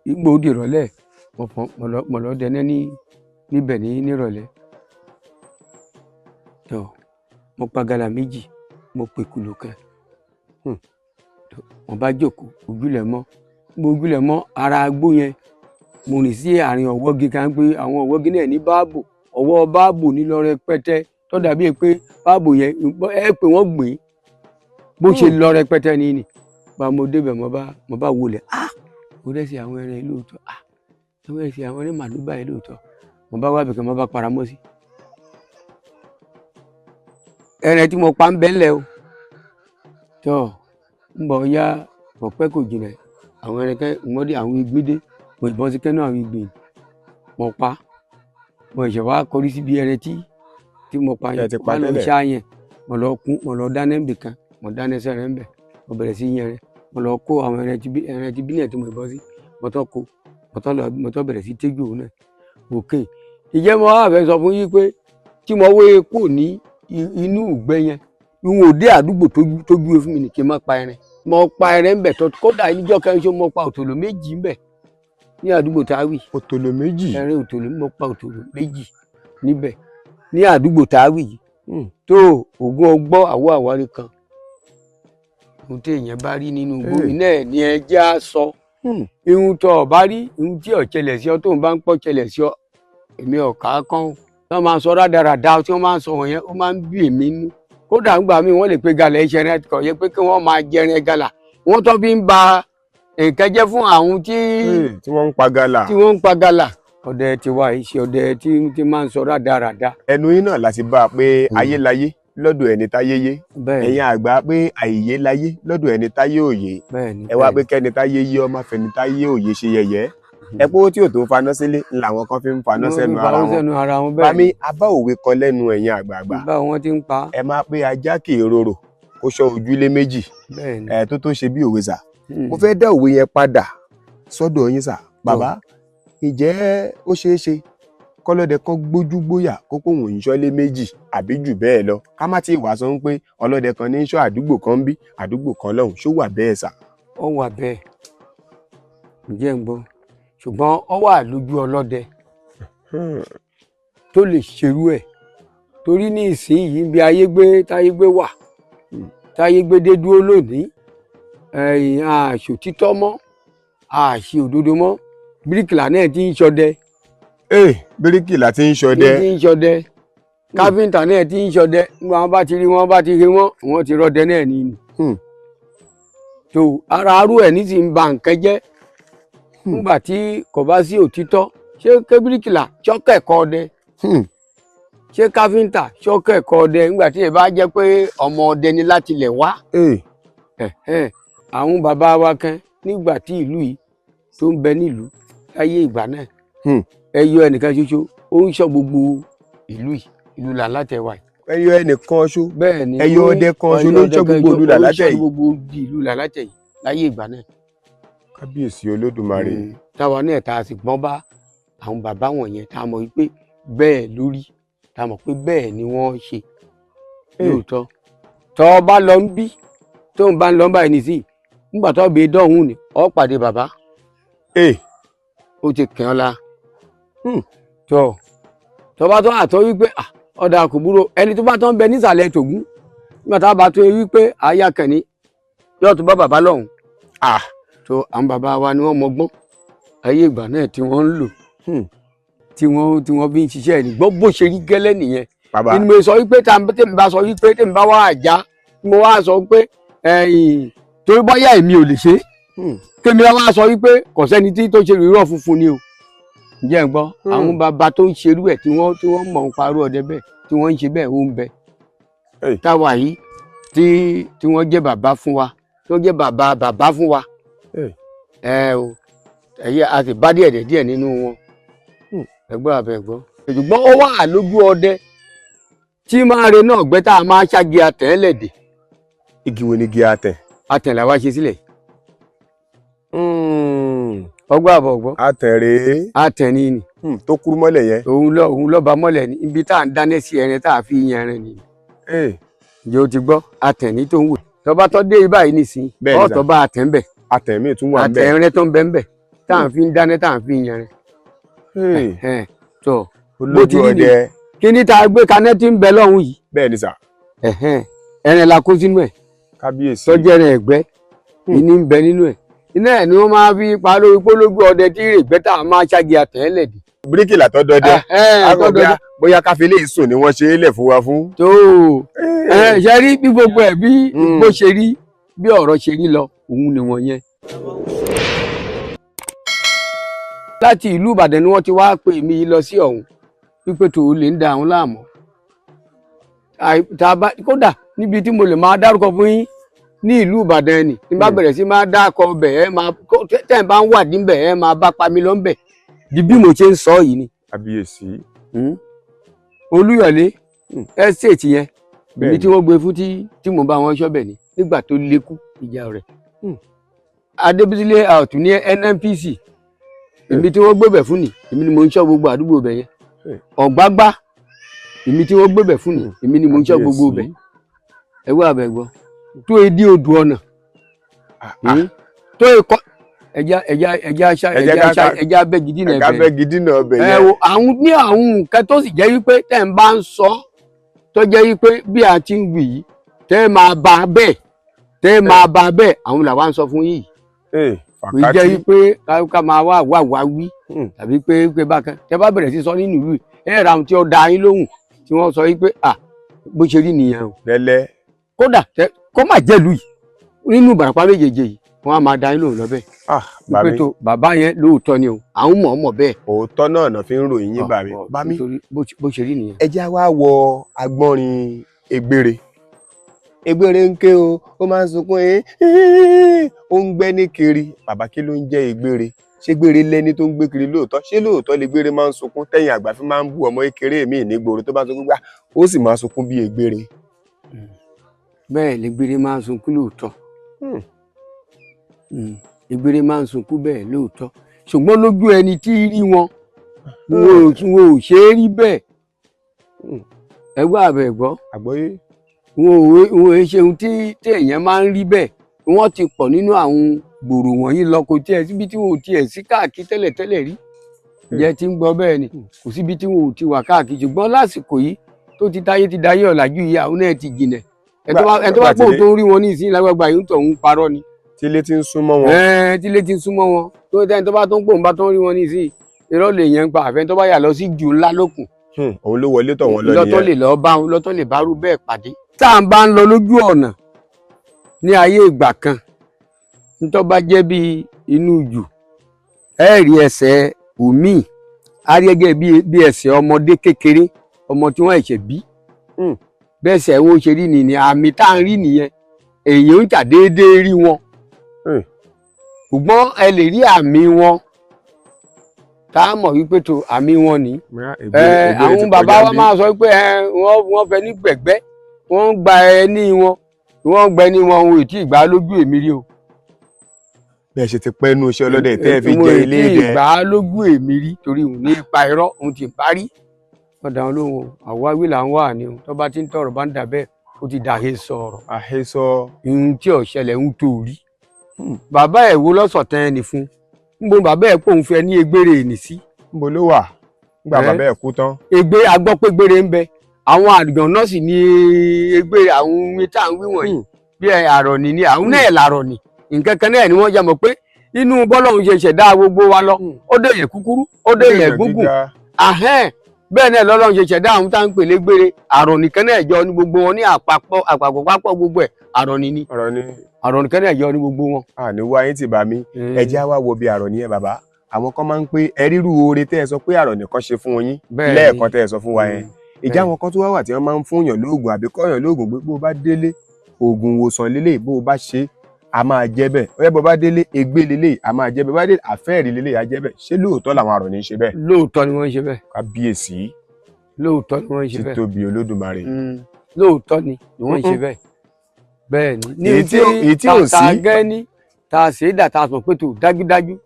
Ń gbòdì ìrọ̀lẹ́, mo lọ dẹná ní níbẹ̀ ní nírọ̀lẹ́. Tọ́ mo pa gàlà méjì, mo pè kùlù kan. Mo bá jókòó, ojúlẹ̀ mọ́. Mo ojúlẹ̀ mọ́ ara agbó yẹn. Mo rìn sí àárín ọ̀wọ́gi kan pé àwọn ọ̀wọ́gi náà ní báàbò. Ọwọ́ báàbò ní lọ rẹpẹtẹ. Tó dàbí pé báàbò yẹn ẹ pé wọ́n gbìn. Bó ṣe lọ rẹpẹtẹ ni nì. Bá mo débẹ̀, mo bá wọlé. Mo rẹ́ sí àwọn ẹran lóòótọ́. Mo rẹ́ sí àwọn ẹran màlúù báyìí lóòótọ́. Mo bá wá ibìkan, mo bá paramọ́ sí. Ẹran tí mo pa ń bẹ́ ńlẹ̀ o. Tọ́ ń bọ̀ ya ọ̀pẹ́ kò jìnnà. Àwọn ẹran kẹ́ wọ́n dé, àwọn ìgbín dé. Mo ìbọn sí kẹ́nu àwọn ìgbín. Mo pa. Mo ṣẹ̀ wá kọrí síbi ẹran tí mo pa yẹn. Mo lọ ṣá yẹn. Mo lọ kún, mo lọ dáná níbì kan. Mo dáná sẹ́rẹ̀ ńbẹ̀. Mo bẹ̀rẹ̀ sí yẹn rẹ̀. Mo lọ kó àwọn ẹran tí bí náà tí mo ìbọn sí. Mo tọ́ kó. Mo tọ́ bẹ̀rẹ̀ sí tẹ́jú òun náà. Òkè. Ìjẹ́ mo wá fẹ́ sọ fún yín pé tí mo wé kò ní inú ìgbẹ́ yẹn, n ò dé àdúgbò tó júwe fún mi ní kí n má pa ẹran. Mo pa ẹran ńbẹ̀ tó kódà níjọ́ kẹrin ṣó mo pa òtòló méjì ńbẹ̀ ní àdúgbò tá a wì. Òtòló méjì? Ẹran òtòló, mo pa òtòló méjì níbẹ̀ ní àdúgbò tá a wì yìí. Tó ògùn ọgbọ́ àwọ̀ àwárí kan. Ohun tí èèyàn bá rí nínú igbó iná ẹ̀ ni ẹ jẹ́ á sọ. Ihun tó o bá rí, ihun tí ò ṣẹlẹ̀ sí ọ tó ń bá ń pọ̀ ṣẹlẹ̀ sí ọ, èmi ò kà á kán o. Wọ́n máa ń sọ rádaràda tí wọ́n máa ń sọ wọ̀nyẹn, ó máa ń bí èmi nú. Kódà ńgbà míì wọ́n lè pe gàlà iṣẹ́ rẹ̀ kọ̀ yẹ pé kí wọ́n máa jẹrin gàlà. Wọ́n tó fi ń ba nǹkan jẹ́ fún àwọn tí wọ́n ń pa gàlà. Tí wọ́n ń pa gàlà. Ọdẹ tiwa yìí ṣe ọdẹ tí máa ń sọ rádaràda. Ẹnu yín náà láti bá a pé ayé láyé lọ́dọ̀ ẹni táyé yé. Ẹ̀yin àgbà pé àìyé láyé lọ́dọ̀ ẹni táyé òye. Ẹ wá pé kẹ́ni táyé yé ọmọ fẹ́ni táyé òye ṣe yẹ̀yẹ́. Ẹ pé owó tí ò tó faná sílé làwọn kan fi ń faná sẹ́nu ara wọn. Bámi abá òwe kan lẹ́nu ẹ̀yin àgbààgbà. Bá wọn ti ń pa. Ẹ máa pé ajá kì í rorò kó ṣọ́ ojúlé méjì. Ẹ tó ṣe bí òwe sà. Mo fẹ́ dá òwe yẹn padà sọ́dọ̀ yín sà. Bàbá, ǹjẹ́ ó ṣeé ṣe kọ́lọ́dẹ kan gbójú gbóyà kó pòun ń ṣọ́lé méjì àbí jù bẹ́ẹ̀ lọ, ká má ti wàá sọ pé ọlọ́dẹ kan ní ń ṣọ́ àdúgbò kan ń bí, àdúgbò kan lọ́hùn, ṣó wà bẹ́ẹ̀ sà? Ó wà bẹ́ẹ̀, ǹjẹ́ ń gbọ́, ṣùgbọ́n ó wà lójú ọlọ́dẹ tó lè ṣerú ẹ̀, torí ní ìsinyìí bí ayé gbé táyé gbé wà, táyé gbé dé dúró lónìí, ẹ̀yìn àṣòtítọ́ mọ́, àṣì òdodo mọ́, bíríkìlà náà ti ń ṣọdẹ. Bíríkìlà ti ń ṣọdẹ. Ti ń ṣọdẹ, káfíńtà náà ti ń ṣọdẹ, nígbà wọn bá ti rí wọn bá ti rí wọn, wọn ti rọdẹ náà ni. Tó ara arú ẹ̀ ní ti ń ba nǹkan jẹ́ nígbà tí kò bá sí òtítọ́. Ṣé kébíríkìlà ṣọ́kẹ̀kọ́ ọdẹ? Ṣé káfíńtà ṣọ́kẹ̀kọ́ ọdẹ? Nígbà tí ẹ bá jẹ́ pé ọmọ ọdẹ ni láti lẹ̀ wá. Àwọn bàbá wa kan nígbà tí ìlú yìí tó ń bẹ nílùú láyé ìgbà náà, ẹyọ ẹnìkan ṣoṣo ó ń ṣọ́ gbogbo ìlú yìí, ìlú Làlátẹ̀ wa yìí. Ẹyọ ẹnìkan ṣo. Bẹ́ẹ̀ ni. Ẹyọ ọdẹ kan ṣo ló ń ṣọ́ gbogbo ìlú Làlátẹ̀ yìí. Ó ń ṣọ́ gbogbo ìlú Làlátẹ̀ yìí láyé ìgbà náà. Kábíyèsí Olódùmarè. Táwa náà tá a sì gbọ́n bá àwọn bàbá wọ̀nyẹn, tá a mọ̀ wípé bẹ́ẹ̀ lórí, tá a mọ̀ pé bẹ́ẹ̀ ni wọ́n ṣe lóòótọ́. Tọ́ ọ bá lọ ń bí, tó ń bá ń lọ báyìí nìsín, nígbà tó bẹ dọ́hùn ni ọ pàdé bàbá. Ó ti kàn án la. Tọ́ tọ́ bá tó àtọ́ wípé ọ̀dà kò búrò, ẹni tó bá tó ń bẹ nísàlẹ̀ tògún, nígbà tá a bá tó wípé àyà kànní yóò tó bá bàbá lọ́hùn. Tó àwọn bàbá wa ni wọ́n mọgbọ́n ayé ìgbà náà tí wọ́n ń lò, tí wọ́n fi ń ṣiṣẹ́ ẹ̀ gbọ́ bó ṣe rí gẹ́lẹ́ nìyẹn. Ni mo sọ wípé tèmi bá sọ wípé tèmi bá wá àjá, mo wá sọ pé ẹ̀yìn torí bóyá èmi ò lè ṣe, tèmi wá sọ wípé kò sẹ́ni tí tó ṣe rírọ̀ funfun ni o. Ǹjẹ́ ń gbọ́, àwọn bàbá tó ń ṣerú ẹ̀ tí wọ́n mọ̀ ń parọ́ ọdẹ bẹ́ẹ̀, tí wọ́n ń ṣe bẹ́ẹ̀, ó ń bẹ. Táwa yìí tí wọ́n jẹ́ bàbá fún wa, tí wọ́n jẹ́ bàbá bàbá fún wa, ẹ o, ẹ̀yẹ a sì bá díẹ̀ díẹ̀ nínú wọn. Ẹgbọ́n àbẹ̀gbọ́n. Ṣùgbọ́n ó wà lójú ọdẹ tí máa re náà gbẹ́ tá a máa ṣáàgì àtẹ̀lẹ̀dẹ̀. Igi wo ni igi àtẹ̀? Àtẹ̀ làwa ṣe sílẹ̀. Ọgbọ́n àbọ̀gbọ́n. Àtẹ̀ rèé. Àtẹ̀ ni ni. Tó kúrú mọ́lẹ̀ yẹn. Òun ló ba mọ́lẹ̀ ní ibi tá à ń dáná sí ẹran tá a fi yan ẹran ni. Ǹjẹ́ o ti gbọ́? Àtẹ̀ ní tó ń wò. Tọba tó dé ibà yìí nìsín, ọ̀tọ̀ bá àtẹ̀ ń bẹ̀. Àtẹ̀ míì tún wà ń bẹ̀. Àtẹ̀ ẹran tó ń bẹ ń bẹ̀ tá à ń fi dáná tá à ń fi yan ẹran. Tó bó ti rí ni kí ní tá a gbé kaná tí ń bẹ lọ́hùn yìí. Bẹ́ẹ̀ ni sà. Ẹran la kó sínú ẹ̀. Kábíyèsí. Tọ́jú ẹran ẹ̀gbẹ́ ìní ń bẹ nínú ẹ̀. Iná ẹ̀ ni wọ́n máa fi pa lórí pológbó ọdẹ tí ìrègbẹ́ tá a máa ṣáàgì àtẹ̀lẹ̀ dì. Bíríkìlà tó dọdẹ bóyá káfílẹ̀ ìsùn ni wọ́n ṣe é lẹ̀ fún wa fún. Tó ṣe rí bí gbogbo ẹ̀ bí bó ṣe rí bí ọ̀rọ̀ ṣe rí lọ òun ni wọ́n yẹn. Láti ìlú Ìbàdàn ni wọ́n ti wá pè mí lọ sí ọ̀hún wípé tòun lè ń da àwọn láàmú. Kódà níbi tí mo lè máa dárúkọ fún yín ní ìlú Ìbàdàn ẹni ní bá bẹ̀rẹ̀ sí máa dákọ ọbẹ̀ ẹ máa tẹ́ ẹ bá ń wà níbẹ̀ ẹ máa bá pa mí lọ́nbẹ̀ di bí mo ṣe ń sọ yìí ni. Kábíyèsí. Olúyọ̀lé ẹ́stéètì yẹn ibi tí wọ́n gbé fún tí mo bá wọn ṣọ́bẹ̀ ni nígbà tó lékú ìjà rẹ̀. Adébísí layout ní NNPC èmi tí wọ́n gbébẹ̀ fún ni èmi ni mo ń ṣọ́ gbogbo àdúgbò bẹ̀ yẹn. Ọ̀gbágbá èmi tí wọ́n gbébẹ̀ fún ni èmi ni mo ń ṣọ́ gbogbo bẹ̀. Ẹ wá àbẹ̀ gbọ́ tó e dé odò ọ̀nà tó e kọ́ ẹja ẹja ẹja aṣa ẹja aṣa ẹja abẹ́gidínà ẹja abẹ́gidínà ọbẹ̀ yẹn. Ẹ wo àwọn ní àwọn nǹkan tó sì jẹ́ wípé tẹ̀ ń bá ń sọ tó jẹ́ wípé bí a ti ń wì yìí tẹ́ máa bá a bẹ́ẹ̀ tẹ́ máa bá a bẹ́ẹ̀ àwọn làwa ń sọ fún yìí. Kò jẹ́ wípé ká máa wá wá wá wí tàbí pé pé bákan tẹ́ bá bẹ̀rẹ̀ sí sọ nínú ìlú ẹ ra àwọn tí ó da yín lóhùn tí wọ́n sọ wípé à bó ṣe rí nìyẹn o. Lẹ́lẹ́. Kódà kó má jẹ́lu yìí nínú Ìbàràpá méjèèjì yìí wọ́n á máa da yín lóhùn lọ́bẹ̀. Pé tó bàbá yẹn lóòótọ́ ni o àwọn mọ̀ ọ́ mọ̀ bẹ́ẹ̀. Òótọ́ náà náà fi ń ròyìn yín bàmí. Bàmí bó ṣe rí nìyẹn. Ẹ já wá wọ agbọ́nrin egbére. Egbére ń ké o, ó máa ń sunkún ẹ, ó ń gbẹ́ ní kiri. Bàbá kí ló ń jẹ́ egbére? Ṣé gbére lẹ́ni tó ń gbé kiri lóòótọ́? Ṣé lóòótọ́ lè gbére máa ń sunkún tẹ̀yìn àgbà fi máa ń bú ọmọ kékeré mi nígboro tó bá sunkún gbá ó sì máa sunkún bí egbére? Bẹ́ẹ̀ lè gbére máa ń sunkún lóòótọ́. Egbére máa ń sunkún bẹ́ẹ̀ lóòótọ́, ṣùgbọ́n lójú ẹni tí rí wọn, wọn ò ṣe é rí bẹ́ẹ̀. Ẹ gbọ́ àbẹ̀ gbọ́? Àgbọ́yé. Wọn ò ṣe ohun tí èèyàn máa ń rí bẹ́ẹ̀. Wọ́n ti pọ̀ nínú àwọn gbòòrò wọ̀nyí lọ, kò tiẹ̀ síbi tí wọn ò tiẹ̀ sí káàkiri tẹ́lẹ̀tẹ́lẹ̀ rí. Ìyẹn ti ń gbọ́ bẹ́ẹ̀ ni, kò síbi tí wọn ò ti wà káàkiri, ṣùgbọ́n lásìkò yìí tó ti dáyé ti dáyé ọ̀làjú yìí, àwọn náà ti jìnà. Ẹ tó bá pò tó ń rí wọn ní ìsín lágbàgbà yìí ń tọ̀ ń parọ́ ni. Tílé ti ń súnmọ́ wọn. Tílé ti ń súnmọ́ wọn. Tó tẹ́ni tó bá tó ń pò ń bá tó ń rí wọn ní ìsín, irọ́ lè yẹn ń pa, àfẹ́ni tó bá yà lọ sí jù ńlá lókun. Òun ló wọlé tọ̀ wọ́n lọ nìyẹn. Lọ́tọ̀ lè lọ bá wọn, lọ́tọ̀ lè bá rú bẹ́ẹ̀ pàdé. Tá à ń bá ń lọ lójú ọ̀nà ní ayé ìgbà kan, ntọ́ bá jẹ́ bí inú jù, ẹ rí ẹsẹ̀ òmíì, á rí gẹ́gẹ́ bí ẹsẹ̀ ọmọdé kékeré, ọmọ tí wọ́n ẹ̀ṣẹ̀ bí. Bẹ́ẹ̀ sẹ̀ wọ́n ṣe rí nìyẹn, àmì tá à ń rí nìyẹn, èèyàn ń tà déédéé rí wọn. Ṣùgbọ́n ẹ lè rí àmì wọn tá a mọ̀ wípé tó àmì wọn ni. Àwọn bàbá wa máa sọ pé wọ́n fẹ́ ní gbẹ̀gbẹ́, wọ́n ń gba ẹní wọn, wọ́n ń gba ẹní wọn, òun ò tí ì gbà lójú èmi rí o. Bẹ́ẹ̀ ṣe ti pẹ́ nú iṣẹ́ ọlọ́dẹ tẹ́ ẹ fi jẹ ilé dẹ. Mo ò tí ì gbà lójú èmi rí torí òun ní ipa irọ́, òun ti bá rí. Wọ́n dà wọ́n lóhùn, àwáwí là ń wà ní o, tó bá ti ń tọrọ bá ń dà bẹ́ẹ̀, ó ti dàhésọ ọ̀rọ̀. Àhesọ. Ohun tí ò ṣẹlẹ̀ ń tó rí. Bàbá ẹ̀ wo lọ́sọ̀tàn ẹni fún? Nbo bàbá ẹ̀ pòun fẹ́ ní egbére ẹni sí. Nbo ló wà? Nígbà bàbá ẹ̀ kú tán. Egbe agbọ́pẹ́gbére ń bẹ. Àwọn àgbọ̀n náà sì ní egbére àwọn ohun tá à ń wí wọ̀nyí. Bí àrọ̀nì ni, àwọn náà làrọ̀nì. Nǹkan kan náà ni wọ́n jẹ́ mọ̀ pé inú bọ́lọ́hún ṣe ṣẹ̀dá gbogbo wa lọ. Ó dé yẹn kúkúrú, ó dé yẹn gúngùn. Ahẹ́n bẹ́ẹ̀ náà lọ́lọ́run ṣe ṣẹ̀dá àwọn tá à ń pè légbére. Àrọ̀nì kan náà jọ ní gbogbo wọn ní àpapọ̀ àpapọ̀ gbogbo ẹ̀ àrọ̀nì ni. Àrọ̀nì kan náà jọ ní gbogbo wọn. Àní wá yín ti bá mi, ẹ jẹ́ wá wo bí àrọ̀nì yẹn bàbá. Àwọn kan máa ń pé ẹ rírú oore tẹ́ ẹ sọ pé àrọ̀nì kan ṣe fún yín lẹ́ẹ̀kan tẹ́ ẹ sọ fún wa yẹn. Ìjà àwọn kan tó wá wà tí wọ́n máa ń fún yàn lóògùn àbí kọ́yàn lóògùn pé bó o bá délé oògùn ìwòsàn lélẹ̀, bó o bá ṣe a máa jẹ́ bẹ́ẹ̀. Ó yẹ bó o bá délé egbé lélẹ̀ a máa jẹ́ bẹ́ẹ̀, bó bá délé àfẹ́ẹ̀rí lélẹ̀ a jẹ́ bẹ́ẹ̀. Ṣé lóòótọ́ làwọn àrọ̀nì ń ṣe bẹ́ẹ̀? Lóòótọ́ ni wọ́n ń ṣe bẹ́ẹ̀. Kábíyèsí. Lóòótọ́ ni wọ́n ń ṣe bẹ́ẹ̀. Títóbi Olódùmarè. Lóòótọ́ ni wọ́n ń ṣe bẹ́ẹ̀. Bẹ́ẹ̀ ni. Èyí tí ò sí. Ta gẹ́ ní ta ṣe é dà ta sọ pé tó dájúdájú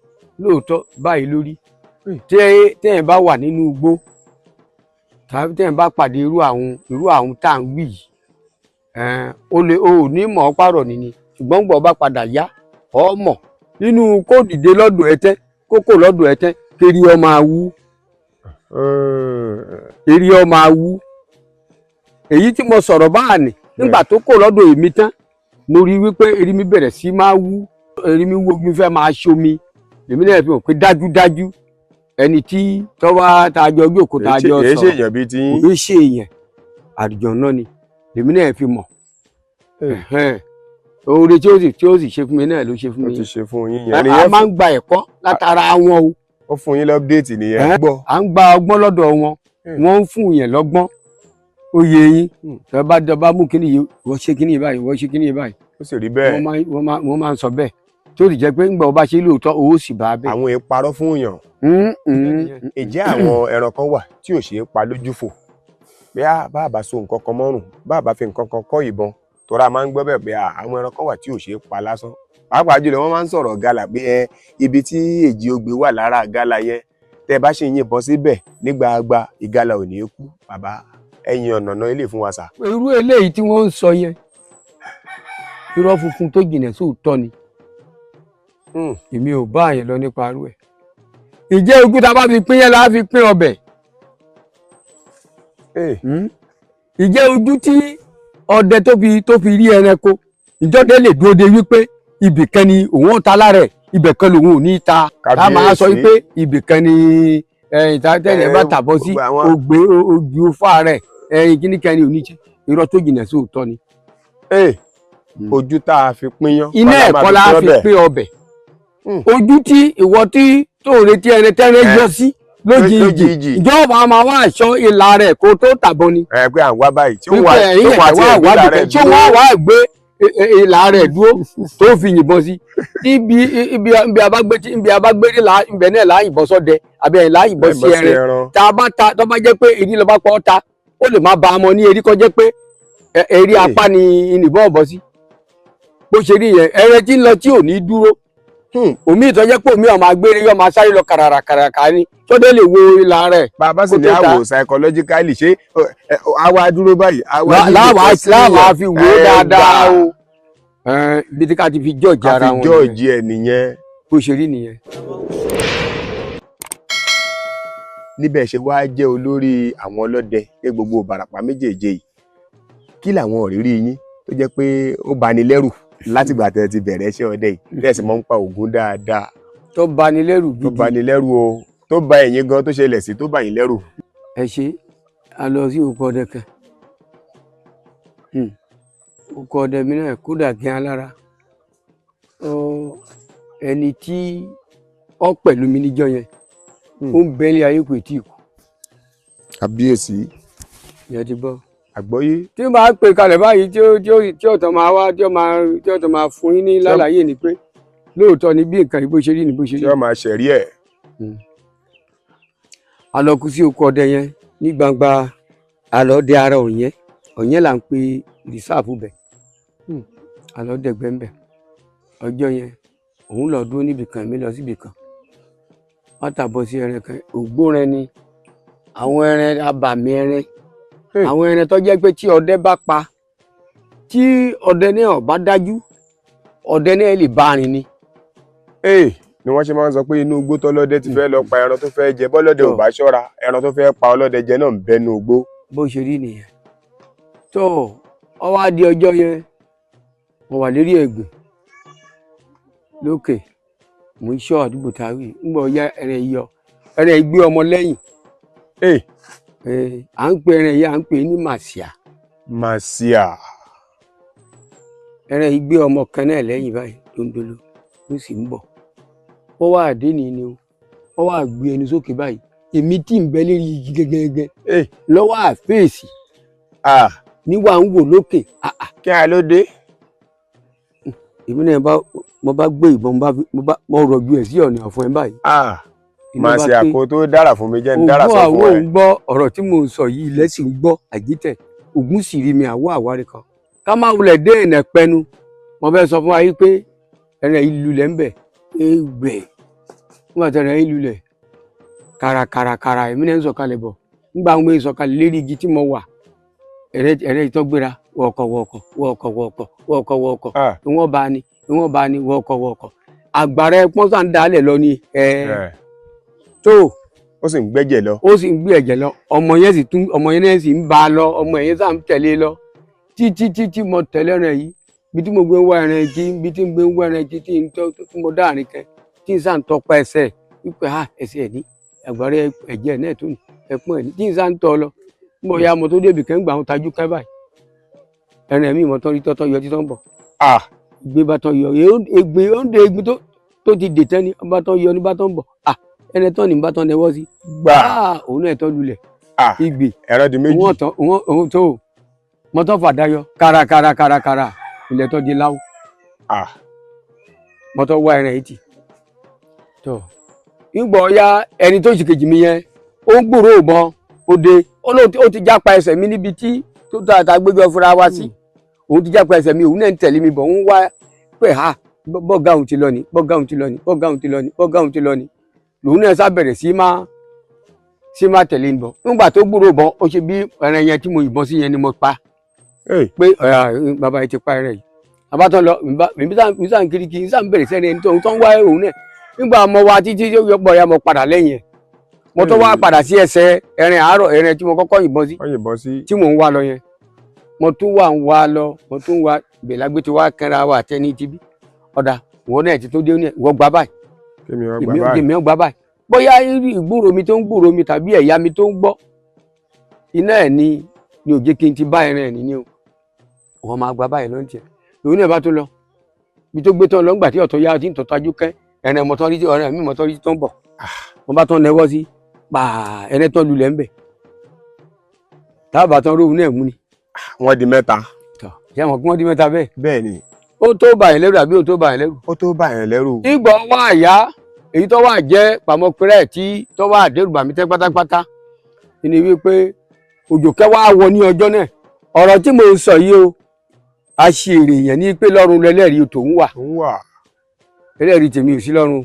lóòótọ́ báyìí lórí. Téèyàn bá wà nínú igbó tàbí téèyàn bá pàdé irú àwọn tá à ń wí yìí, o lè o ní mọ̀ ọ́ pààrọ̀ nìyí, ṣùgbọ́n gbọ́ bá padà yá ọ mọ̀ nínú kó dìde lọ́dọ̀ ẹtẹ́ kókò lọ́dọ̀ ẹtẹ́ kiri ọ máa wú, kiri ọ máa wú. Èyí tí mo sọ̀rọ̀ báà ní nígbà tó kò lọ́dọ̀ èmi tán, mo rí wípé eré mi bẹ̀rẹ̀ sí máa wú, eré mi wú, mi fẹ́ máa ṣomi. Èmi náà fi hàn pé dájúdájú ẹni tí tọ́wá tá a jọ jókòó tá a jọ sọ̀rọ̀ kò ní ṣe èèyàn, àlùjọ̀nnú náà ni èmi náà fi mọ̀. Oore tí ó sì ṣe fún mi náà ló ṣe fún mi. Ó ti ṣe fún yín yẹn. A máa ń gba ẹ̀kọ́ látara wọn o. Ó fún yín lọ́pdéètì nìyẹn. À ń gba ọgbọ́n lọ́dọ̀ wọn, wọ́n ń fún yẹn lọ́gbọ́n. Ó yé yín, tọ́ba dọba mú kíní yìí, wọ́n ṣe kíní yìí báyìí, wọ́n ṣe kíní yìí báyìí. Ó sì rí bẹ́ẹ̀. Wọ́n máa ń sọ bẹ́ẹ̀. Tó sì jẹ́ pé ńgbà ọba ṣe lóòótọ́ owó sì bá a bẹ́ẹ̀. Àwọn èèyàn parọ́ fún yàn. Ǹjẹ́ àwọn ẹran kan wà tí ò ṣeé pa lójú fò? Bí a bá so nǹkan kan mọ́rùn, bá bá fi nǹkan kan kọ́ ìbọn, tọ́ra máa ń gbọ́ bẹ́ẹ̀ pé àwọn ẹran kan wà tí ò ṣeé pa lásán. Pàápàá jùlọ wọ́n máa ń sọ̀rọ̀ gálà pé ẹ ibi tí èjì ogbè wà lára gálà yẹn, tẹ́ bá ṣe yìnbọn síbẹ̀ nígbàgbà ìgalà ò ní kú. Bàbá ẹ̀yin ọ̀nà náà ilé fún wa sà. Irú eléyìí tí wọ́n ń sọ yẹn, irọ́ funfun tó jìnà sóòótọ́ ni. Èmi ò bá àyàn lọ nípa irú ẹ̀. Ìjẹ́ ojú tá a bá fi pín yẹn la fi pín ọbẹ̀. Ìjẹ́ ojú tí ọdẹ tó fi rí ẹranko, ìjọdẹ lè dúró de wípé ibìkan ni òun ọ̀ta lára ẹ̀, ibìkan lòun ò ní ta. Tá a máa sọ wípé ibìkan ni tẹ́lẹ̀ bá tàbọ̀ sí ògbé ojú fà rẹ̀, kíníkan ni ò ní ṣe. Irọ́ tó jìnà sí òótọ́ ni. Ojú tá a fi pín yán iná ẹ̀kọ́ la fi pín ọbẹ̀. Ojú tí ìwọ tí tó ń retí ẹni tẹ́rẹ́ yọ sí lójijì, ìjọba máa wá aṣọ ìlà rẹ̀ kó tó tàbọn ni. Ẹ pé à ń wá báyìí tí ó wà tí ó wà gbé ìlà rẹ̀ dúró tó fi yìnbọn sí. Ibi abágbé ibẹ̀ náà là yìnbọn sọ́dẹ àbí ẹ̀ là yìnbọn sí ẹran. Tá a bá ta tó bá jẹ́ pé èrí lọ́ba pọ̀ ta, ó lè má ba ọmọ ní erí kọ́ jẹ́ pé erí apá ni ìyìnbọn ọ̀bọ sí. Bó ṣe rí yẹn, ẹrẹ tí ń lọ tí ò ní dúró. Omi ìtọ́jẹ́ pé omi ọmọ agbére yọ máa sáré lọ kàràkàràkà ni sọ́dẹ̀ lè wo ìlà rẹ̀. Bàbá sì Kó ní tó ta. àwò psychologically ṣé àwa dúró báyìí, àwa nílò Láwàá kan sí láwàá yàn. fi wò ó Ẹ dáadáa gbà. o. Ibi tí ká ti fi jọ́ọ̀jì Ká ara fi wọn nìyẹn. jọ́ọ̀jì ẹ̀ nìyẹn. Bó ṣe rí nìyẹn. Níbẹ̀ ṣe wá jẹ́ olórí àwọn ọlọ́dẹ ní gbogbo Ìbàràpá méjèèje yìí, kí làwọn òrírí yín tó jẹ́ pé ó bani lẹ́rù látìgbà tẹ́ ẹ ti bẹ̀rẹ̀ iṣẹ́ ọdẹ yìí, tẹ́ ẹ sì máa ń pa Ògún dáadáa? Tó bani lẹ́rù Tó gidi. bani lẹ́rù o, tó ba ẹ̀yin gan tó ṣẹlẹ̀ sí tó bà yín lẹ́rù. Ẹ ṣe, a lọ sí oko ọdẹ kan. Oko ọdẹ mi náà kódà gan alára. Ẹni tí ọ pẹ̀lú mi níjọ́ yẹn, ó ń bẹ́lẹ̀ ayé kò tí ì kú. Kábíyèsí. Ìyẹn ti gbọ́. Àgbọ́yé. Tí màá pè kalẹ̀ báyìí tí ó tí ó tí ọ̀tọ̀ máa wá tí ó máa tí ọ̀tọ̀ máa fún yín ní lálàyé ni pé lóòótọ́ ni bí nǹkan yìí bó ṣe rí ni bó ṣe Tí rí. wọ́n máa ṣẹ̀rí ẹ̀. A lọ kú sí oko ọdẹ yẹn ní gbangba, a lọ dé ara ọ̀yẹ́ ọ̀yẹ́ là ń pe rìsáàfù bẹ̀. A lọ dẹ̀gbẹ́ ń bẹ̀ ọjọ́ yẹn, òun lọ dúró níbì kan, èmi lọ síbì kan. Wọ́n tàbọ̀ sí ẹran kan, ògbóran ni àwọn ẹran abàmì ẹran, àwọn ẹran tó jẹ́ pé tí ọdẹ bá pa, tí ọdẹ náà bá dájú, ọdẹ náà lè bá rìn ni. Ee, ni wọ́n ṣe máa ń sọ pé inú igbó tọ́lọ́dẹ ti fẹ́ lọ pa ẹran tó fẹ́ jẹ, bọ́lọ́dẹ ò bá ṣọ́ra, ẹran tó fẹ́ pa ọlọ́dẹ jẹ náà ń bẹ́nu igbó. Bó ṣe rí nìyẹn. Tó ọ wá di ọjọ́ yẹn, mo wà lérí ẹ̀gbìn lókè, mò ń ṣọ́ àdúgbò táwí ńgbọ́ ya ẹran yọ, ẹran yìí gbé ọmọ lẹ́yìn. Ee. À ń pe ẹran yìí, à ń pè é ní màsíà. Màsíà. Ẹran yìí gbé ọmọ kan náà lẹ́yìn báyìí dondolo, ó sì ń bọ̀. Ó wá àdé ni ni o, ó wá gbé ẹnu sókè báyìí, èmi tí ń bẹ lérí igi gẹ́gẹ́gẹ́ lọ́wọ́ àfẹ́ẹ̀sì níwà ń wò lókè. Kí á ló dé? Èmi náà bá mo bá gbé ìbọn, mo rọ̀jú ẹ̀ sí ọ̀nà ọ̀fun ẹ̀ báyìí. Iná bá Màsíà pé kó tó dára fún mi jẹ́ ń dára Ògún sọ fún àwọ̀ ẹ. ń gbọ́ ọ̀rọ̀ tí mò ń sọ yìí, ilẹ̀ sì ń gbọ́ àjíntẹ̀. Ògún sì rí mi àwọ̀ àwárí kan. Ká má wulẹ̀ dé ìnà pẹnu. Mo fẹ́ sọ fún wa yìí pé ẹran yìí lulẹ̀ ń bẹ̀. Ewẹ̀. Nígbà tí ẹran yìí lulẹ̀, kàràkàràkàrà èmi náà ń sọ̀kalẹ̀ bọ̀. Nígbà mo ń sọ̀kalẹ̀ lérí igi tí mo wà, ẹ̀rẹ́ ìtọ́ gbéra wọ̀ọ̀kọ̀ wọ̀ọ̀kọ̀ wọ̀ọ̀kọ̀ wọ̀ọ̀kọ̀ wọ̀ọ̀kọ̀ wọ̀ọ̀kọ̀. Ìwọ̀n bá ní, ìwọ̀n bá ní wọ̀ọ̀kọ̀ wọ̀ọ̀kọ̀. Àgbàrá ẹpọ́n sàn dálẹ̀ lọ ni ẹ̀ tó. Ó sì ń gbẹ́jẹ̀ lọ. Ó sì ń gbé ẹ̀jẹ̀ lọ. Ọmọ yẹn sì tún, ọmọ yẹn náà sì ń bá a lọ, ọmọ yẹn sà ń tẹ̀lé lọ. Títí títí mo tẹ̀lé ẹran yìí, bí tí mo gbé ń wá ẹran jí, bí tí mo gbé ń wá ẹran jí, tí n tọ́, tí mo dá àárín kan, tí n sà ń tọpa ẹsẹ̀, wípé ha ẹsẹ̀ ẹ̀ ní, àgbàrá ẹ̀jẹ̀ náà tún ní, ẹpọ́n ẹ̀ ní, tí n sà ń tọ́ lọ. Mo ya mo tó débì kan gbà ń tajú kẹ́ báyìí. Ẹran mi mo tọ́ rí tọ́tọ́ yọ títọ́ ń bọ̀. Ìgbé bá tọ́ yọ, ègbè ó ń de egbin tó ti dè tán ni, bá tọ́ yọ ní bá tọ́ ń bọ̀. Ẹni tọ́ ni bá tọ́ nẹwọ́ sí. Gbà. Òun náà tọ́ lulẹ̀. Ìgbè. Ẹran di méjì. Òun ọ̀tọ̀, òun, òun tó. Mọ́tò fàdáyọ. Kárakára kárakára. Ilẹ̀ tọ́ di láwù. Mọ́tò wá ẹran yìí tì. Tọ́. Ìgbọ̀ ya ẹni tó ṣì kejì mi yẹn, ó ń gbúròó ìbọn, ó dé. Ó lóun ó ti jápa ẹsẹ̀ mi níbi tí tó ta ta gbégbé fúnra wá sí. Òun ti jápa ẹsẹ̀ mi, òun náà ń tẹ̀lé mi bọ̀, òun wá pé ha bọ́gá òun ti lọ ni, bọ́gá òun ti lọ ni, bọ́gá òun ti lọ ni, bọ́gá òun ti lọ ni. Lòun náà sá bẹ̀rẹ̀ sí máa tẹ̀lé mi bọ̀. Nígbà tó gbúròó ìbọn, ó ṣe bí ẹran yẹn tí mo yìnbọn sí yẹn ni mo pa. Pé bàbá yìí ti pa ẹran yìí. Bàbá tó ń lọ, mi sá ń kiri kiri, mi sá ń bẹ̀rẹ̀ sẹ́ni ẹni tó ń wá òun náà. Nígbà mo wá títí yóò pọ̀ ya mo padà lẹ́yìn ẹ̀. Mo tó wá padà sí ẹsẹ̀ ẹran àárọ̀, ẹran tí mo kọ́kọ́ yìnbọn sí. Wọ́n yìnbọn sí. Tí mò ń wá lọ yẹn. Mo tún wà ń wá lọ, mo tún wá ìbẹ̀lágbé tí wá kẹ́ra wa àtẹni ti bí. Ọ̀dà, ìwọ náà ti tó dé ní ẹ̀, ìwọ gbà báyìí. Kémi ó gbà báyìí. Èmi ó gbà báyìí. Bóyá ìgbúrò mi tó ń gbúrò mi tàbí ẹ̀yà mi tó ń gbọ́. Iná ẹ̀ ni ò jẹ́ kí n ti bá ẹran ẹ̀ nìyí o. Wọ́n máa gbà báyìí ló ń tiẹ̀. Lòun náà bá tún lọ. Ibi tó gbé tán lọ ńgbà tí ọ̀tọ̀ yá tí ń tọ́jú kẹ́, ẹran mọ́tọ́ rí, ọ̀rẹ́ mi mọ́tọ́ rí tó ń bọ̀. Wọ́n bá tán nẹwọ́ sí, pàà ẹran tán lulẹ̀ ń bẹ̀. Táàbà tán róhun náà mú ni. Wọ́n di mẹ́ta. Tọ́, ṣé àwọn kí wọ́n di mẹ́ta bẹ́ẹ̀? Bẹ́ẹ̀ ni. Ó tó bà yín lẹ́rù àbí ó tó bà yín lẹ́rù? Ó tó bà yín lẹ́rù. Ìgbọ̀ wá àyá, èyí tó wà jẹ́ pàmọ́pẹ́rẹ́ tí tó wà dẹ́rù bà mí tẹ́ pátápátá. Ni wípé òjò kẹwàá wọ ní ọjọ́ náà. Ọ̀rọ̀ tí mo ń sọ yìí o, a ṣe èrè yẹn ní pé lọ́run lẹ́lẹ́rìí tòun wà. Tòun wà. Ẹlẹ́rìí tèmi ò sí lọ́run.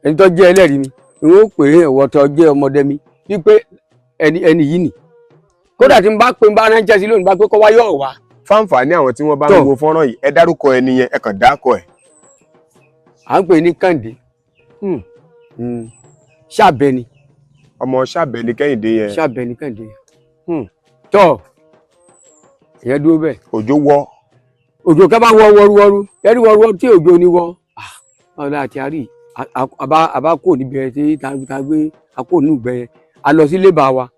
Ẹni tó jẹ́ ẹlẹ́rìí mi ni wọ́n pè é, ẹ̀wọ̀ tó jẹ́ ọmọdé mi wípé ẹni yìí nì. Kódà tí n bá pè, n bá ránṣẹ́ sí lónìí, bá pé kọ́ wá yọ̀ wá. Fáǹfààní àwọn tí wọ́n bá ń wo fọ́nrán yìí, ẹ dárúkọ ẹni yẹn, ẹ kàn dákọ ẹ̀. À ń pè ní Kàǹdé. Ṣàbẹ̀ ni. Ọmọ Ṣàbẹ̀ ni Kẹ́hìndé yẹn. Ṣàbẹ̀ ni Kẹ́hìndé yẹn. Tọ́ ìyẹn dúró bẹ́ẹ̀. Òjò wọ. Òjò ká bá wọ wọrúwọrú yẹrí wọrúwọrú tí òjò ní wọ ọ̀la àti àárí àbá kò níbi ẹ tí ta gbé a kò ní ìgbẹ́ yẹn, a lọ sí lébà wa.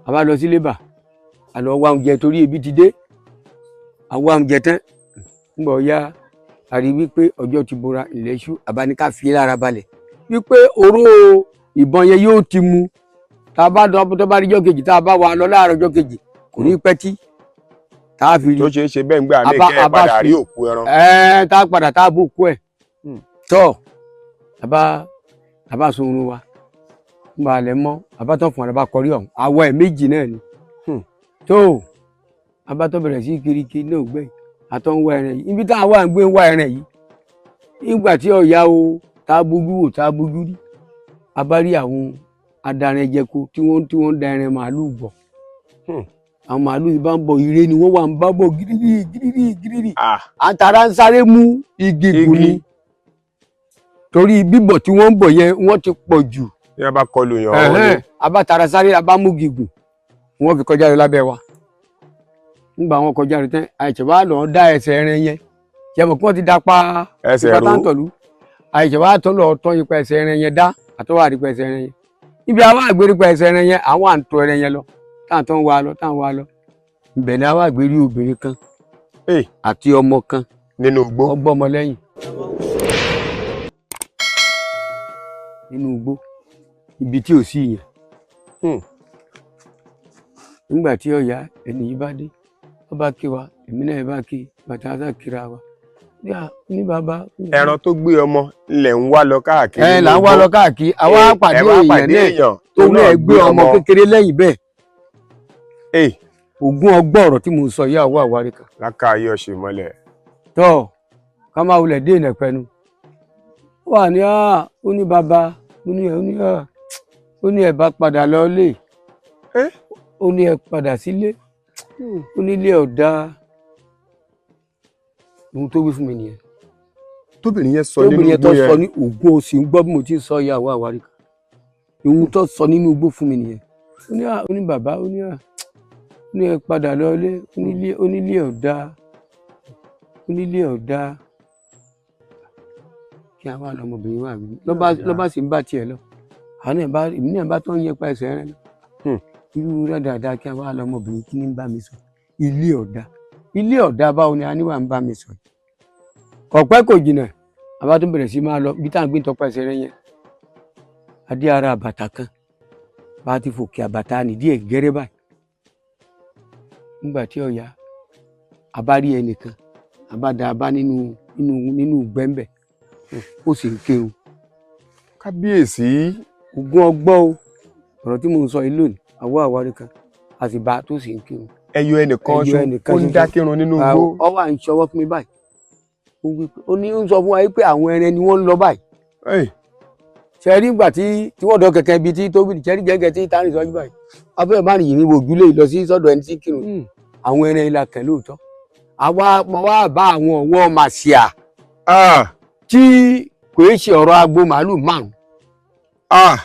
A bá lọ sí lébà, a lọ wá oúnjẹ torí ebi ti dé. A wá oúnjẹ tán, nígbà ọ̀ya a rí wípé ọjọ́ ti bora, ilẹ̀ ṣú, àbáníká fi lára balẹ̀ wípé oró ìbọn yẹn yóò ti mu. Tá a bá tó bá rí ọjọ́ kejì, tá a bá wà lọ láàárọ̀ ọjọ́ kejì, kò ní pẹ́ tí tá a fi rí. Tó ṣeé ṣe bẹ́ẹ̀ ń gbà mí kẹ́ ẹ padà rí òkú ẹran. Ẹ tá a padà tá a bò kú ẹ̀. Tọ́ àbá sunrun wa ń bá alẹ́ mọ́, àbá tó fún àbá kọrí ọ̀hún àwọ̀ ẹ̀ méjì náà ni. Tó àbá tó bẹ̀rẹ̀ sí kirikiri náà gbẹ̀ àtọ́ ń wá ẹran yìí, ibi tá a wà ń gbé ń wá ẹran yìí. Nígbà tí ọ̀ya o tá a bójú wò, tá a bójú rí, a bá rí àwọn adaranjẹko tí wọ́n ń da ẹran màálù bọ̀. Àwọn màálù yìí bá ń bọ̀, ire ni wọ́n wà ń bá bọ̀ gírírí gírírí gírírí. Àtàrà ń sáré mú igi gùn ni, torí bíbọ̀ tí wọ́n ń bọ̀ yẹn wọ́n ti pọ̀ jù. Ní a bá kọlù yàn ọ́ ni. A bá tara sáré, a bá mú igi gùn, wọ́n fi kọjá lọ lábẹ́ wa. Nígbà wọn kọjá lọ tán, àìsàn wa lọ dá ẹsẹ̀ ẹran yẹn jẹ́mọ̀ kí wọ́n ti da pa ẹsẹ̀ ipa táǹtọ̀lú. Àìsàn wa tó lọ tán ipa ẹsẹ̀ ẹran yẹn dá àtọ́wọ́ àrípa ẹsẹ̀ ẹran yẹn. Ibi àwọn àgbérípa ẹsẹ̀ ẹran yẹn, àwọn àǹtọ̀ ẹran yẹn lọ táǹtọ̀ ń wa lọ táǹ wa lọ. Ibẹ̀ ni àwọn àgbérí obìnrin kan àti ọmọ kan nínú igbó, ọgbọ́mọ lẹ́yìn nínú igbó ibi tí ò sí yẹn. Nígbà tí ọ̀yá ẹni yìí bá dé, ó bá kí wa, èmi náà bá kí bàtà sá kíra wa ní bàbá. Ẹran tó gbé ọmọ lẹ̀ ń wá lọ káàkiri. Ẹ là ń wá lọ káàkiri, àwa pàdé èèyàn náà tó náà gbé ọmọ kékeré lẹ́yìn bẹ́ẹ̀. Ogún ọgbọ́n ọ̀rọ̀ tí mo sọ yìí àwọ̀ àwárí kan. Lákàáyé ọ̀sẹ̀ mọ́lẹ̀. Tọ́ ká máa wulẹ̀ dé ìnẹ̀pẹ́nu. Ó wà ní ó ní bàbá, ó ní ẹ̀, ó ní ẹ̀, ó ní ẹ̀ bá padà lọ lé. Ó ní ẹ̀ padà sílé. Ó ní ilé ọ̀dà. Ohun tó wí fún mi nìyẹn. Tóbìnrin yẹn sọ nínú Tóbìnrin yẹn igbó tó yẹn. sọ ní ògùn òsì ń gbọ́ bí mo ti ń sọ ìyàwó àwárí kan. Ohun tó sọ nínú igbó fún mi nìyẹn. Ó ní ó ní bàbá, ó ní ó ní ẹ padà lọ ilé, ó ní ilé ọ̀dà, ó ní ilé ọ̀dà. Kí a wá lọmọbìnrin wà mí lọ́ba sì ń bá tiẹ̀ lọ. Àwọn náà bá èmi náà bá tó ń yẹpa ẹsẹ̀ rẹ lọ. Irú rẹ̀ dáadáa kí a wá lọmọbìnrin kí ní ń bá mi sọ. Ilé ọ̀dà, ilé ọ̀dà báwo ni a níwà ń bá mi sọ. Kò pẹ́ kò jìnnà, àbá tó bẹ̀rẹ̀ sí máa lọ bí tá à ń gbé tọpa ẹsẹ̀ rẹ yẹn. Adé ara àbàtà kan, bá a ti fòkè àbàtà nìdí ẹ̀ gẹ́rẹ́ báyìí. Nígbà tí ọ̀ya a bá rí ẹnìkan, a bá da a bá nínú nínú nínú gbẹ́ńbẹ̀, ó sì ń kírun. Kábíyèsí. Ogún ọgbọ́n o, ọ̀rọ̀ tí mò ń sọ yìí lónìí, àwọ̀ àwárí kan, a sì bá a tó sì ń kírun. Ẹyọ ẹnìkan Ẹyọ ṣo ẹnìkan ó ń ṣoṣo. dá kírun nínú igbó. Ọ wà ń ṣọwọ́ fún mi báyìí. Ó wí pé, ó ní ń sọ fún wa pé àwọn ẹran ni wọ́n ń lọ báyìí. Ṣe rí ìgbà tí wọ́n dọ̀ kẹ̀kẹ́ ibi tí tóbi, ṣe rí gẹ́gẹ́ tí tani sọ́jú báyìí. Abẹ́rẹ́ bá nìyí ní ojúlé lọ sí sọ́dọ̀ ẹni tí kírun. Àwọn ẹran ìlà kẹ̀ lóòótọ́. Àwa mo wá bá àwọn ọ̀wọ́ màṣíà tí kò í ṣe ọ̀rọ̀ agbo màálù márùn-ún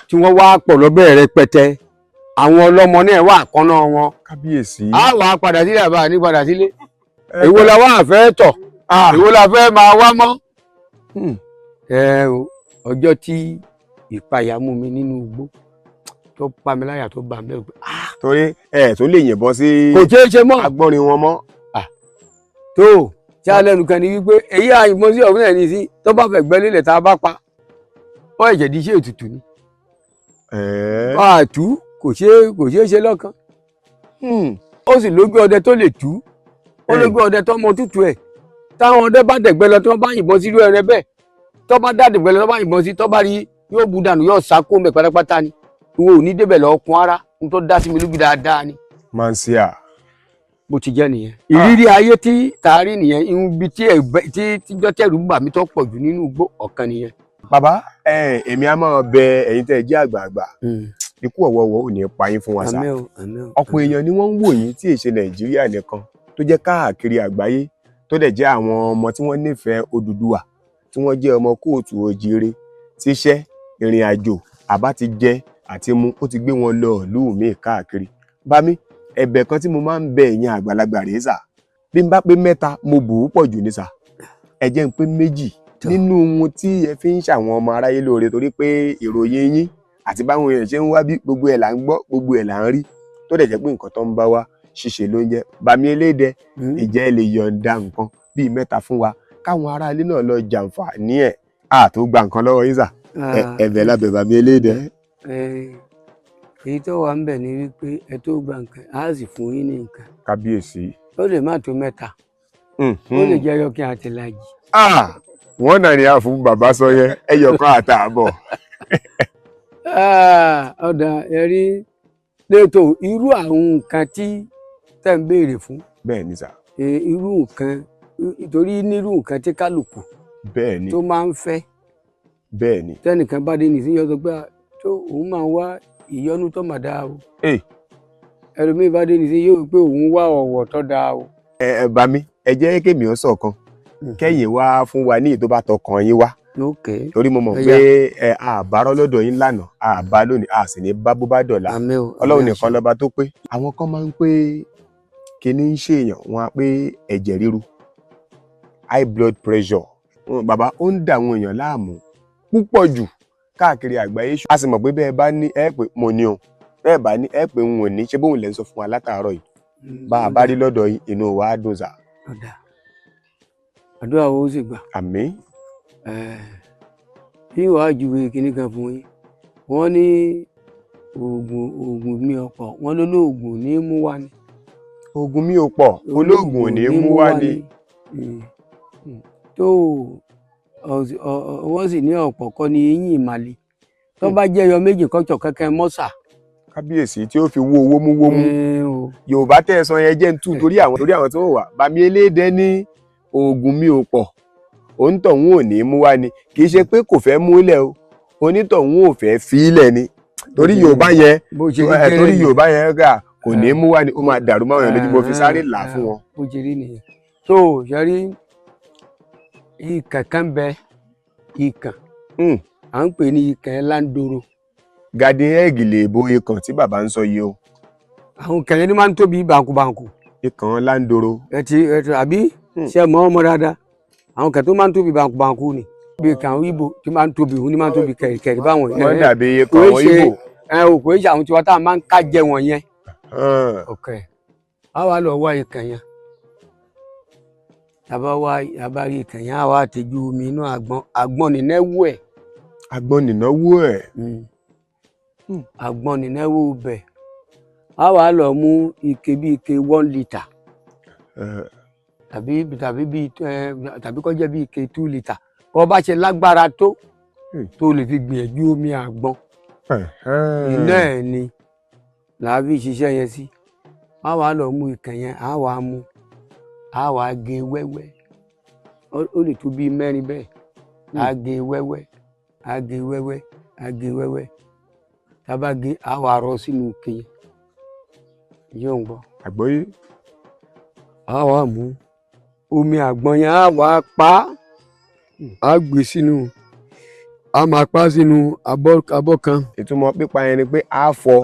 tí wọ́n wá pọ̀ lọ́bẹ̀ rẹpẹtẹ. Àwọn ọlọ́mọ náà wà kọ́nà wọn. Kábíyèsí. A wà padà sílé àbá ní padà sílé. Èwo la wá fẹ́ tọ̀? Èwo la fẹ́ máa wá mọ́? Ẹ o, ọjọ́ tí ìpayà mú mi nínú igbó tó pa mi láyà tó bà mí lẹ́rù pé. Torí ẹ tó lè yìnbọn sí. Kò ṣeé ṣe mọ́. Agbọ́nrin wọn mọ́. Tó tí a lẹ́nu kan ni wípé èyí àyìnbọn sí ọ̀gbìn ẹni sí tó bá fẹ́ gbẹ́ lélẹ̀ tá a bá pa. Ó ẹ̀jẹ̀ di iṣẹ́ ètùtù ni. Àtú kò ṣeé ṣe lọ́kàn. Ó sì lójú ọdẹ tó lè tú. Ó lójú ọdẹ tó mọ tútù ẹ̀. Táwọn ọdẹ bá dẹ̀gbẹ́ lọ tí wọ́n bá yìnbọn sí irú ẹran bẹ́ẹ̀. Tó bá dàdẹ̀gbẹ́ lọ tó bá yìnbọn sí, tó bá rí yóò bu dànù yóò sá kó mẹ́ pátápátá ni. Ìwọ ò ní débẹ̀ lọ kun ara, n tó dá sí mi lójú dáadáa ni. Màṣíà. Bó ti jẹ́ nìyẹn. Ìrírí ayé tí taari nìyẹn, ibi tí tíjọ́ tẹ̀rù bà mí tó pọ̀ jù nínú igbó ọ̀kan nìyẹn. Bàbá, èmi á máa bẹ ẹ̀yin tẹ́ ẹ jẹ́ àgbààgbà, ikú ọ̀wọ́wọ́ ò ní pa yín fún wa sá. Ọ̀pọ̀ èèyàn ni wọ́n ń wò yín tí èṣe Nàìjíríà nìkan, tó jẹ́ káàkiri àgbáyé, tó dẹ̀ jẹ́ àwọn ọmọ tí wọ́n nífẹ̀ẹ́ Odùduwà, tí wọ́n jẹ́ ọmọ kóòtù oòjíire, tíṣẹ́ ìrìn àjò àbá ti jẹ àti mu ó ti gbé wọn lọ ìlú míì káàkiri. Bámi, ẹ̀bẹ̀ kan tí mo máa ń bẹ ẹ̀yin àgbàlagbà rèé sà, bí n bá pé mẹ́ta mo bù ú pọ̀ jù ní sà, ẹ jẹ́ n pé méjì nínú ohun tí ẹ fi ń ṣàwọn ọmọ aráyé lóore, torí pé ìròyìn yín àti báwọn èèyàn ṣe ń wá bí gbogbo ẹ̀ là ń gbọ́, gbogbo ẹ̀ là ń rí, tó dẹ̀ jẹ́ pé nǹkan tó ń bá wa ṣíṣe ló ń jẹ́. Bàmí Elédẹ, ìjẹ́ ẹ lè yọ̀ǹda nǹkan bíi mẹ́ta fún wa káwọn aráalé náà lọ jàǹfààní ẹ̀, á tó gba nǹkan lọ́wọ́ yín sà? Ẹ̀bẹ̀ lábẹ́ Bàmí Elédẹ. Èyí tó wà ń bẹ̀ ni wípé ẹ tó gba nǹkan, á sì fún yín ní nǹkan. Kábíyèsí. Ó lè má tó mẹ́ta, ó lè jẹ́ ẹyọkan àti ìlàjì. Wọ́n náà ni a fún bàbá sọ yẹn, ẹyọkan àtààbọ̀. Ọ̀dà ẹ̀rí lẹ́tọ̀ irú àwọn nǹkan tí tẹ̀ ń béèrè fún. Bẹ́ẹ̀ ni sà. Irú nǹkan, torí nírú nǹkan tí kálukú bẹ́ẹ̀ ni tó máa ń fẹ́. Bẹ́ẹ̀ ni. Tẹ́nìkan bá dé nìsín yọ sọ pé tó òun máa ń wá ìyọnu tó mà dáa o. Ẹlòmíín bá dé nìsín yóò pé òun wá ọ̀wọ̀ tó dáa o. Ẹ bá mi, ẹ jẹ́ kémi ó sọ̀kan kẹ́yìn wá fún wa ní ìtó bá tọkàn yín wá. Torí mo mọ̀ pé ẹ àbárọ́ lọ́dọ̀ yín lánàá, àbá lónìí, a sì ní bá bó bá dọ̀la. Ọlọ́run nìkan lọ́ba tó pé. Àwọn kan máa ń pé kíní ń ṣèyàn, wọn á pé ẹ̀jẹ̀ ríru, high blood pressure. Bàbá, ó ń dà àwọn èèyàn láàmú púpọ̀ jù káàkiri àgbáyé. A sì mọ̀ pé bẹ́ẹ̀ bá ní ẹ pé mo ní o, bẹ́ẹ̀ bá ní ẹ pé n ò ní, ṣé bóun lẹ́ ń sọ fún wa látàárọ̀ yìí? Bá a bá rí lọ́dọ̀ yín, inú wa á dùn sà. Àdúrà wo sì gbà. Àmín. Bí wàá júwe kinní kan fún yín, wọ́n ní oògùn mi ọ̀pọ̀, wọ́n lólóògùn ní mú wá ni. Oògùn mi ò pọ̀, olóògùn ò ní mú wá ni. Tó wọ́n sì ní ọ̀pọ̀ kọ́ ni eyín ìmàle, tó bá jẹ́ ẹyọ méjì kọ́jọ kẹ́kẹ́ mọ́sà. Kábíyèsí, tí ó fi wó owó mú wómú. Yorùbá tẹ́ ẹ sọ yẹn jẹ́ ń tú, torí àwọn tí wọ́n wà. Bàmí Elédẹ ní oògùn mi ò pọ̀, onítọ̀hún ò ní mú wá ni, kì í ṣe pé kò fẹ́ múlẹ̀ o, onítọ̀hún ò fẹ́ fílẹ̀ ni. Torí Yorùbá yẹn, torí Yorùbá yẹn gà kò ní mú wá ni, ó máa dàrú máwọn èèyàn lójú, mo fi sáré là fún wọn. Bó ṣe rí nìyẹn. Tó ṣe rí ikàn kan bẹ, ikàn à ń pè ní ikàn láńdoro. Garden egg lè bo ikàn tí bàbá ń sọ yìí o. Àwọn ikàn yẹn ni máa ń tóbi bàǹkùbàǹkù. Ikàn láńdoro. Ẹ ti àbí ṣe mọ ọmọ dáadáa, àwọn kan tó máa ń tóbi bàǹkùbàǹkù ni. Bí ikàn àwọn Ìgbò tí máa ń tóbi, òun ni máa ń tóbi kẹ̀rìkẹ̀rì báwọn. Wọ́n dàbí ikàn àwọn Ìgbò. Ẹ ò kò í ṣe àwọn tiwa tá a máa ń ká jẹ wọn yẹn. Ok, a wá lọ wá ikàn yẹn, tàbá wá àbá rí ikàn yẹn, a wá tẹjú omi inú àgbọn, àgbọn nìnáwó ẹ. Àgbọn nìnáwó ẹ. Àgbọn nìnáwó bẹ. A wá lọ mú ike bí ike 1 litre tàbí tàbí bí tàbí kó jẹ́ bí ike 2 litre, bó bá ṣe lágbára tó tó lè fi gbìyànjú omi àgbọn iná ẹ̀ ni làá fi ṣiṣẹ́ yẹn sí. A wá lọ mú ikàn yẹn, a wá mú, a wá gé wẹ́wẹ́, ó lè tó bíi mẹ́rin bẹ́ẹ̀. A gé wẹ́wẹ́, a gé wẹ́wẹ́, a gé wẹ́wẹ́, tá a bá gé, a wá rọ sínú ike yẹn. Yóò ń gbọ́. Àgbọ́yé. A wá mú omi àgbọn yẹn, a wá pa á, gbé sínú, a máa pa sínú abọ́ kan. Ìtumọ̀ pípa yẹn ni pé a fọ,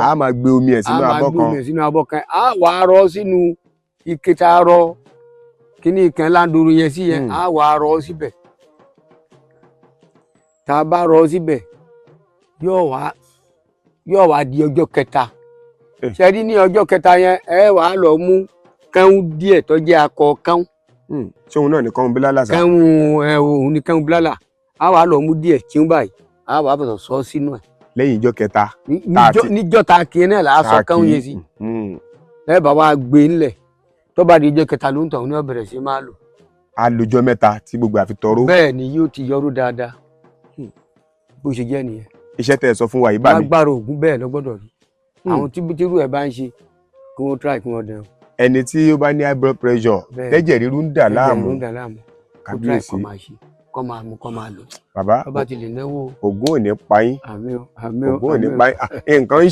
a máa gbé omi ẹ̀ sínú abọ́ kan. A máa gbé omi ẹ̀ sínú abọ́ kan, a wá rọ sínú ike tá a rọ kíní ìkàn láńdoro yẹn sí yẹn, a wá rọ síbẹ̀. Tá a bá rọ síbẹ̀, yóò wá di ọjọ́ kẹta. Ṣe rí ní ọjọ́ kẹta yẹn, ẹ wàá lọ mú kẹ́hún díẹ̀ tó jẹ́ akọ kẹ́hún. Ṣé òun náà ní kẹ́hún bílálà sá? Kẹ́hún ẹ òun ní kẹ́hún bílálà. A wàá lọ mú díẹ̀ tí ń báyìí, a wàá bọ̀sọ̀ sọ sínú ẹ̀. Lẹ́yìn ìjọ́ kẹta. Níjọ́ ta kí náà là á sọ kẹ́hún yẹn sí. Ẹ bá wa gbé ńlẹ̀, tó bá di ìjọ́ kẹta ló ń tọ̀ ní ó bẹ̀rẹ̀ sí máa lò. A lọ́jọ́ mẹ́ta tí gbogbo àfi tọrọ. Bẹ́ẹ̀ ni yóò ti yọrù dáadáa. Bó ṣe jẹ́ nìyẹn. Iṣẹ́ tẹ́ ẹ sọ fún wa yìí bá mi. Lágbára Ògún bẹ́ẹ̀ ló gbọ́dọ̀ rí. Àwọn tí tírú ẹ̀ bá ń ṣe, kí wọ́n try, kí wọ́n dẹ̀. Ẹni tí ó bá ní high blood pressure, Bẹ́ẹ̀. tẹ́jẹ̀ ríru ń dà Ẹ̀jẹ̀ láàmú. ríru ń dà láàmú, kó try. Kábíyèsí. Kó máa ṣe, kó máa mú, kó máa lò. Bàbá, Tó bá ti lè náwó. Ògún ò ní pa yín. Àmín o, àmín o. Ògún ò ní Àmín o. pa yín. Ah, nǹkan ń ṣe.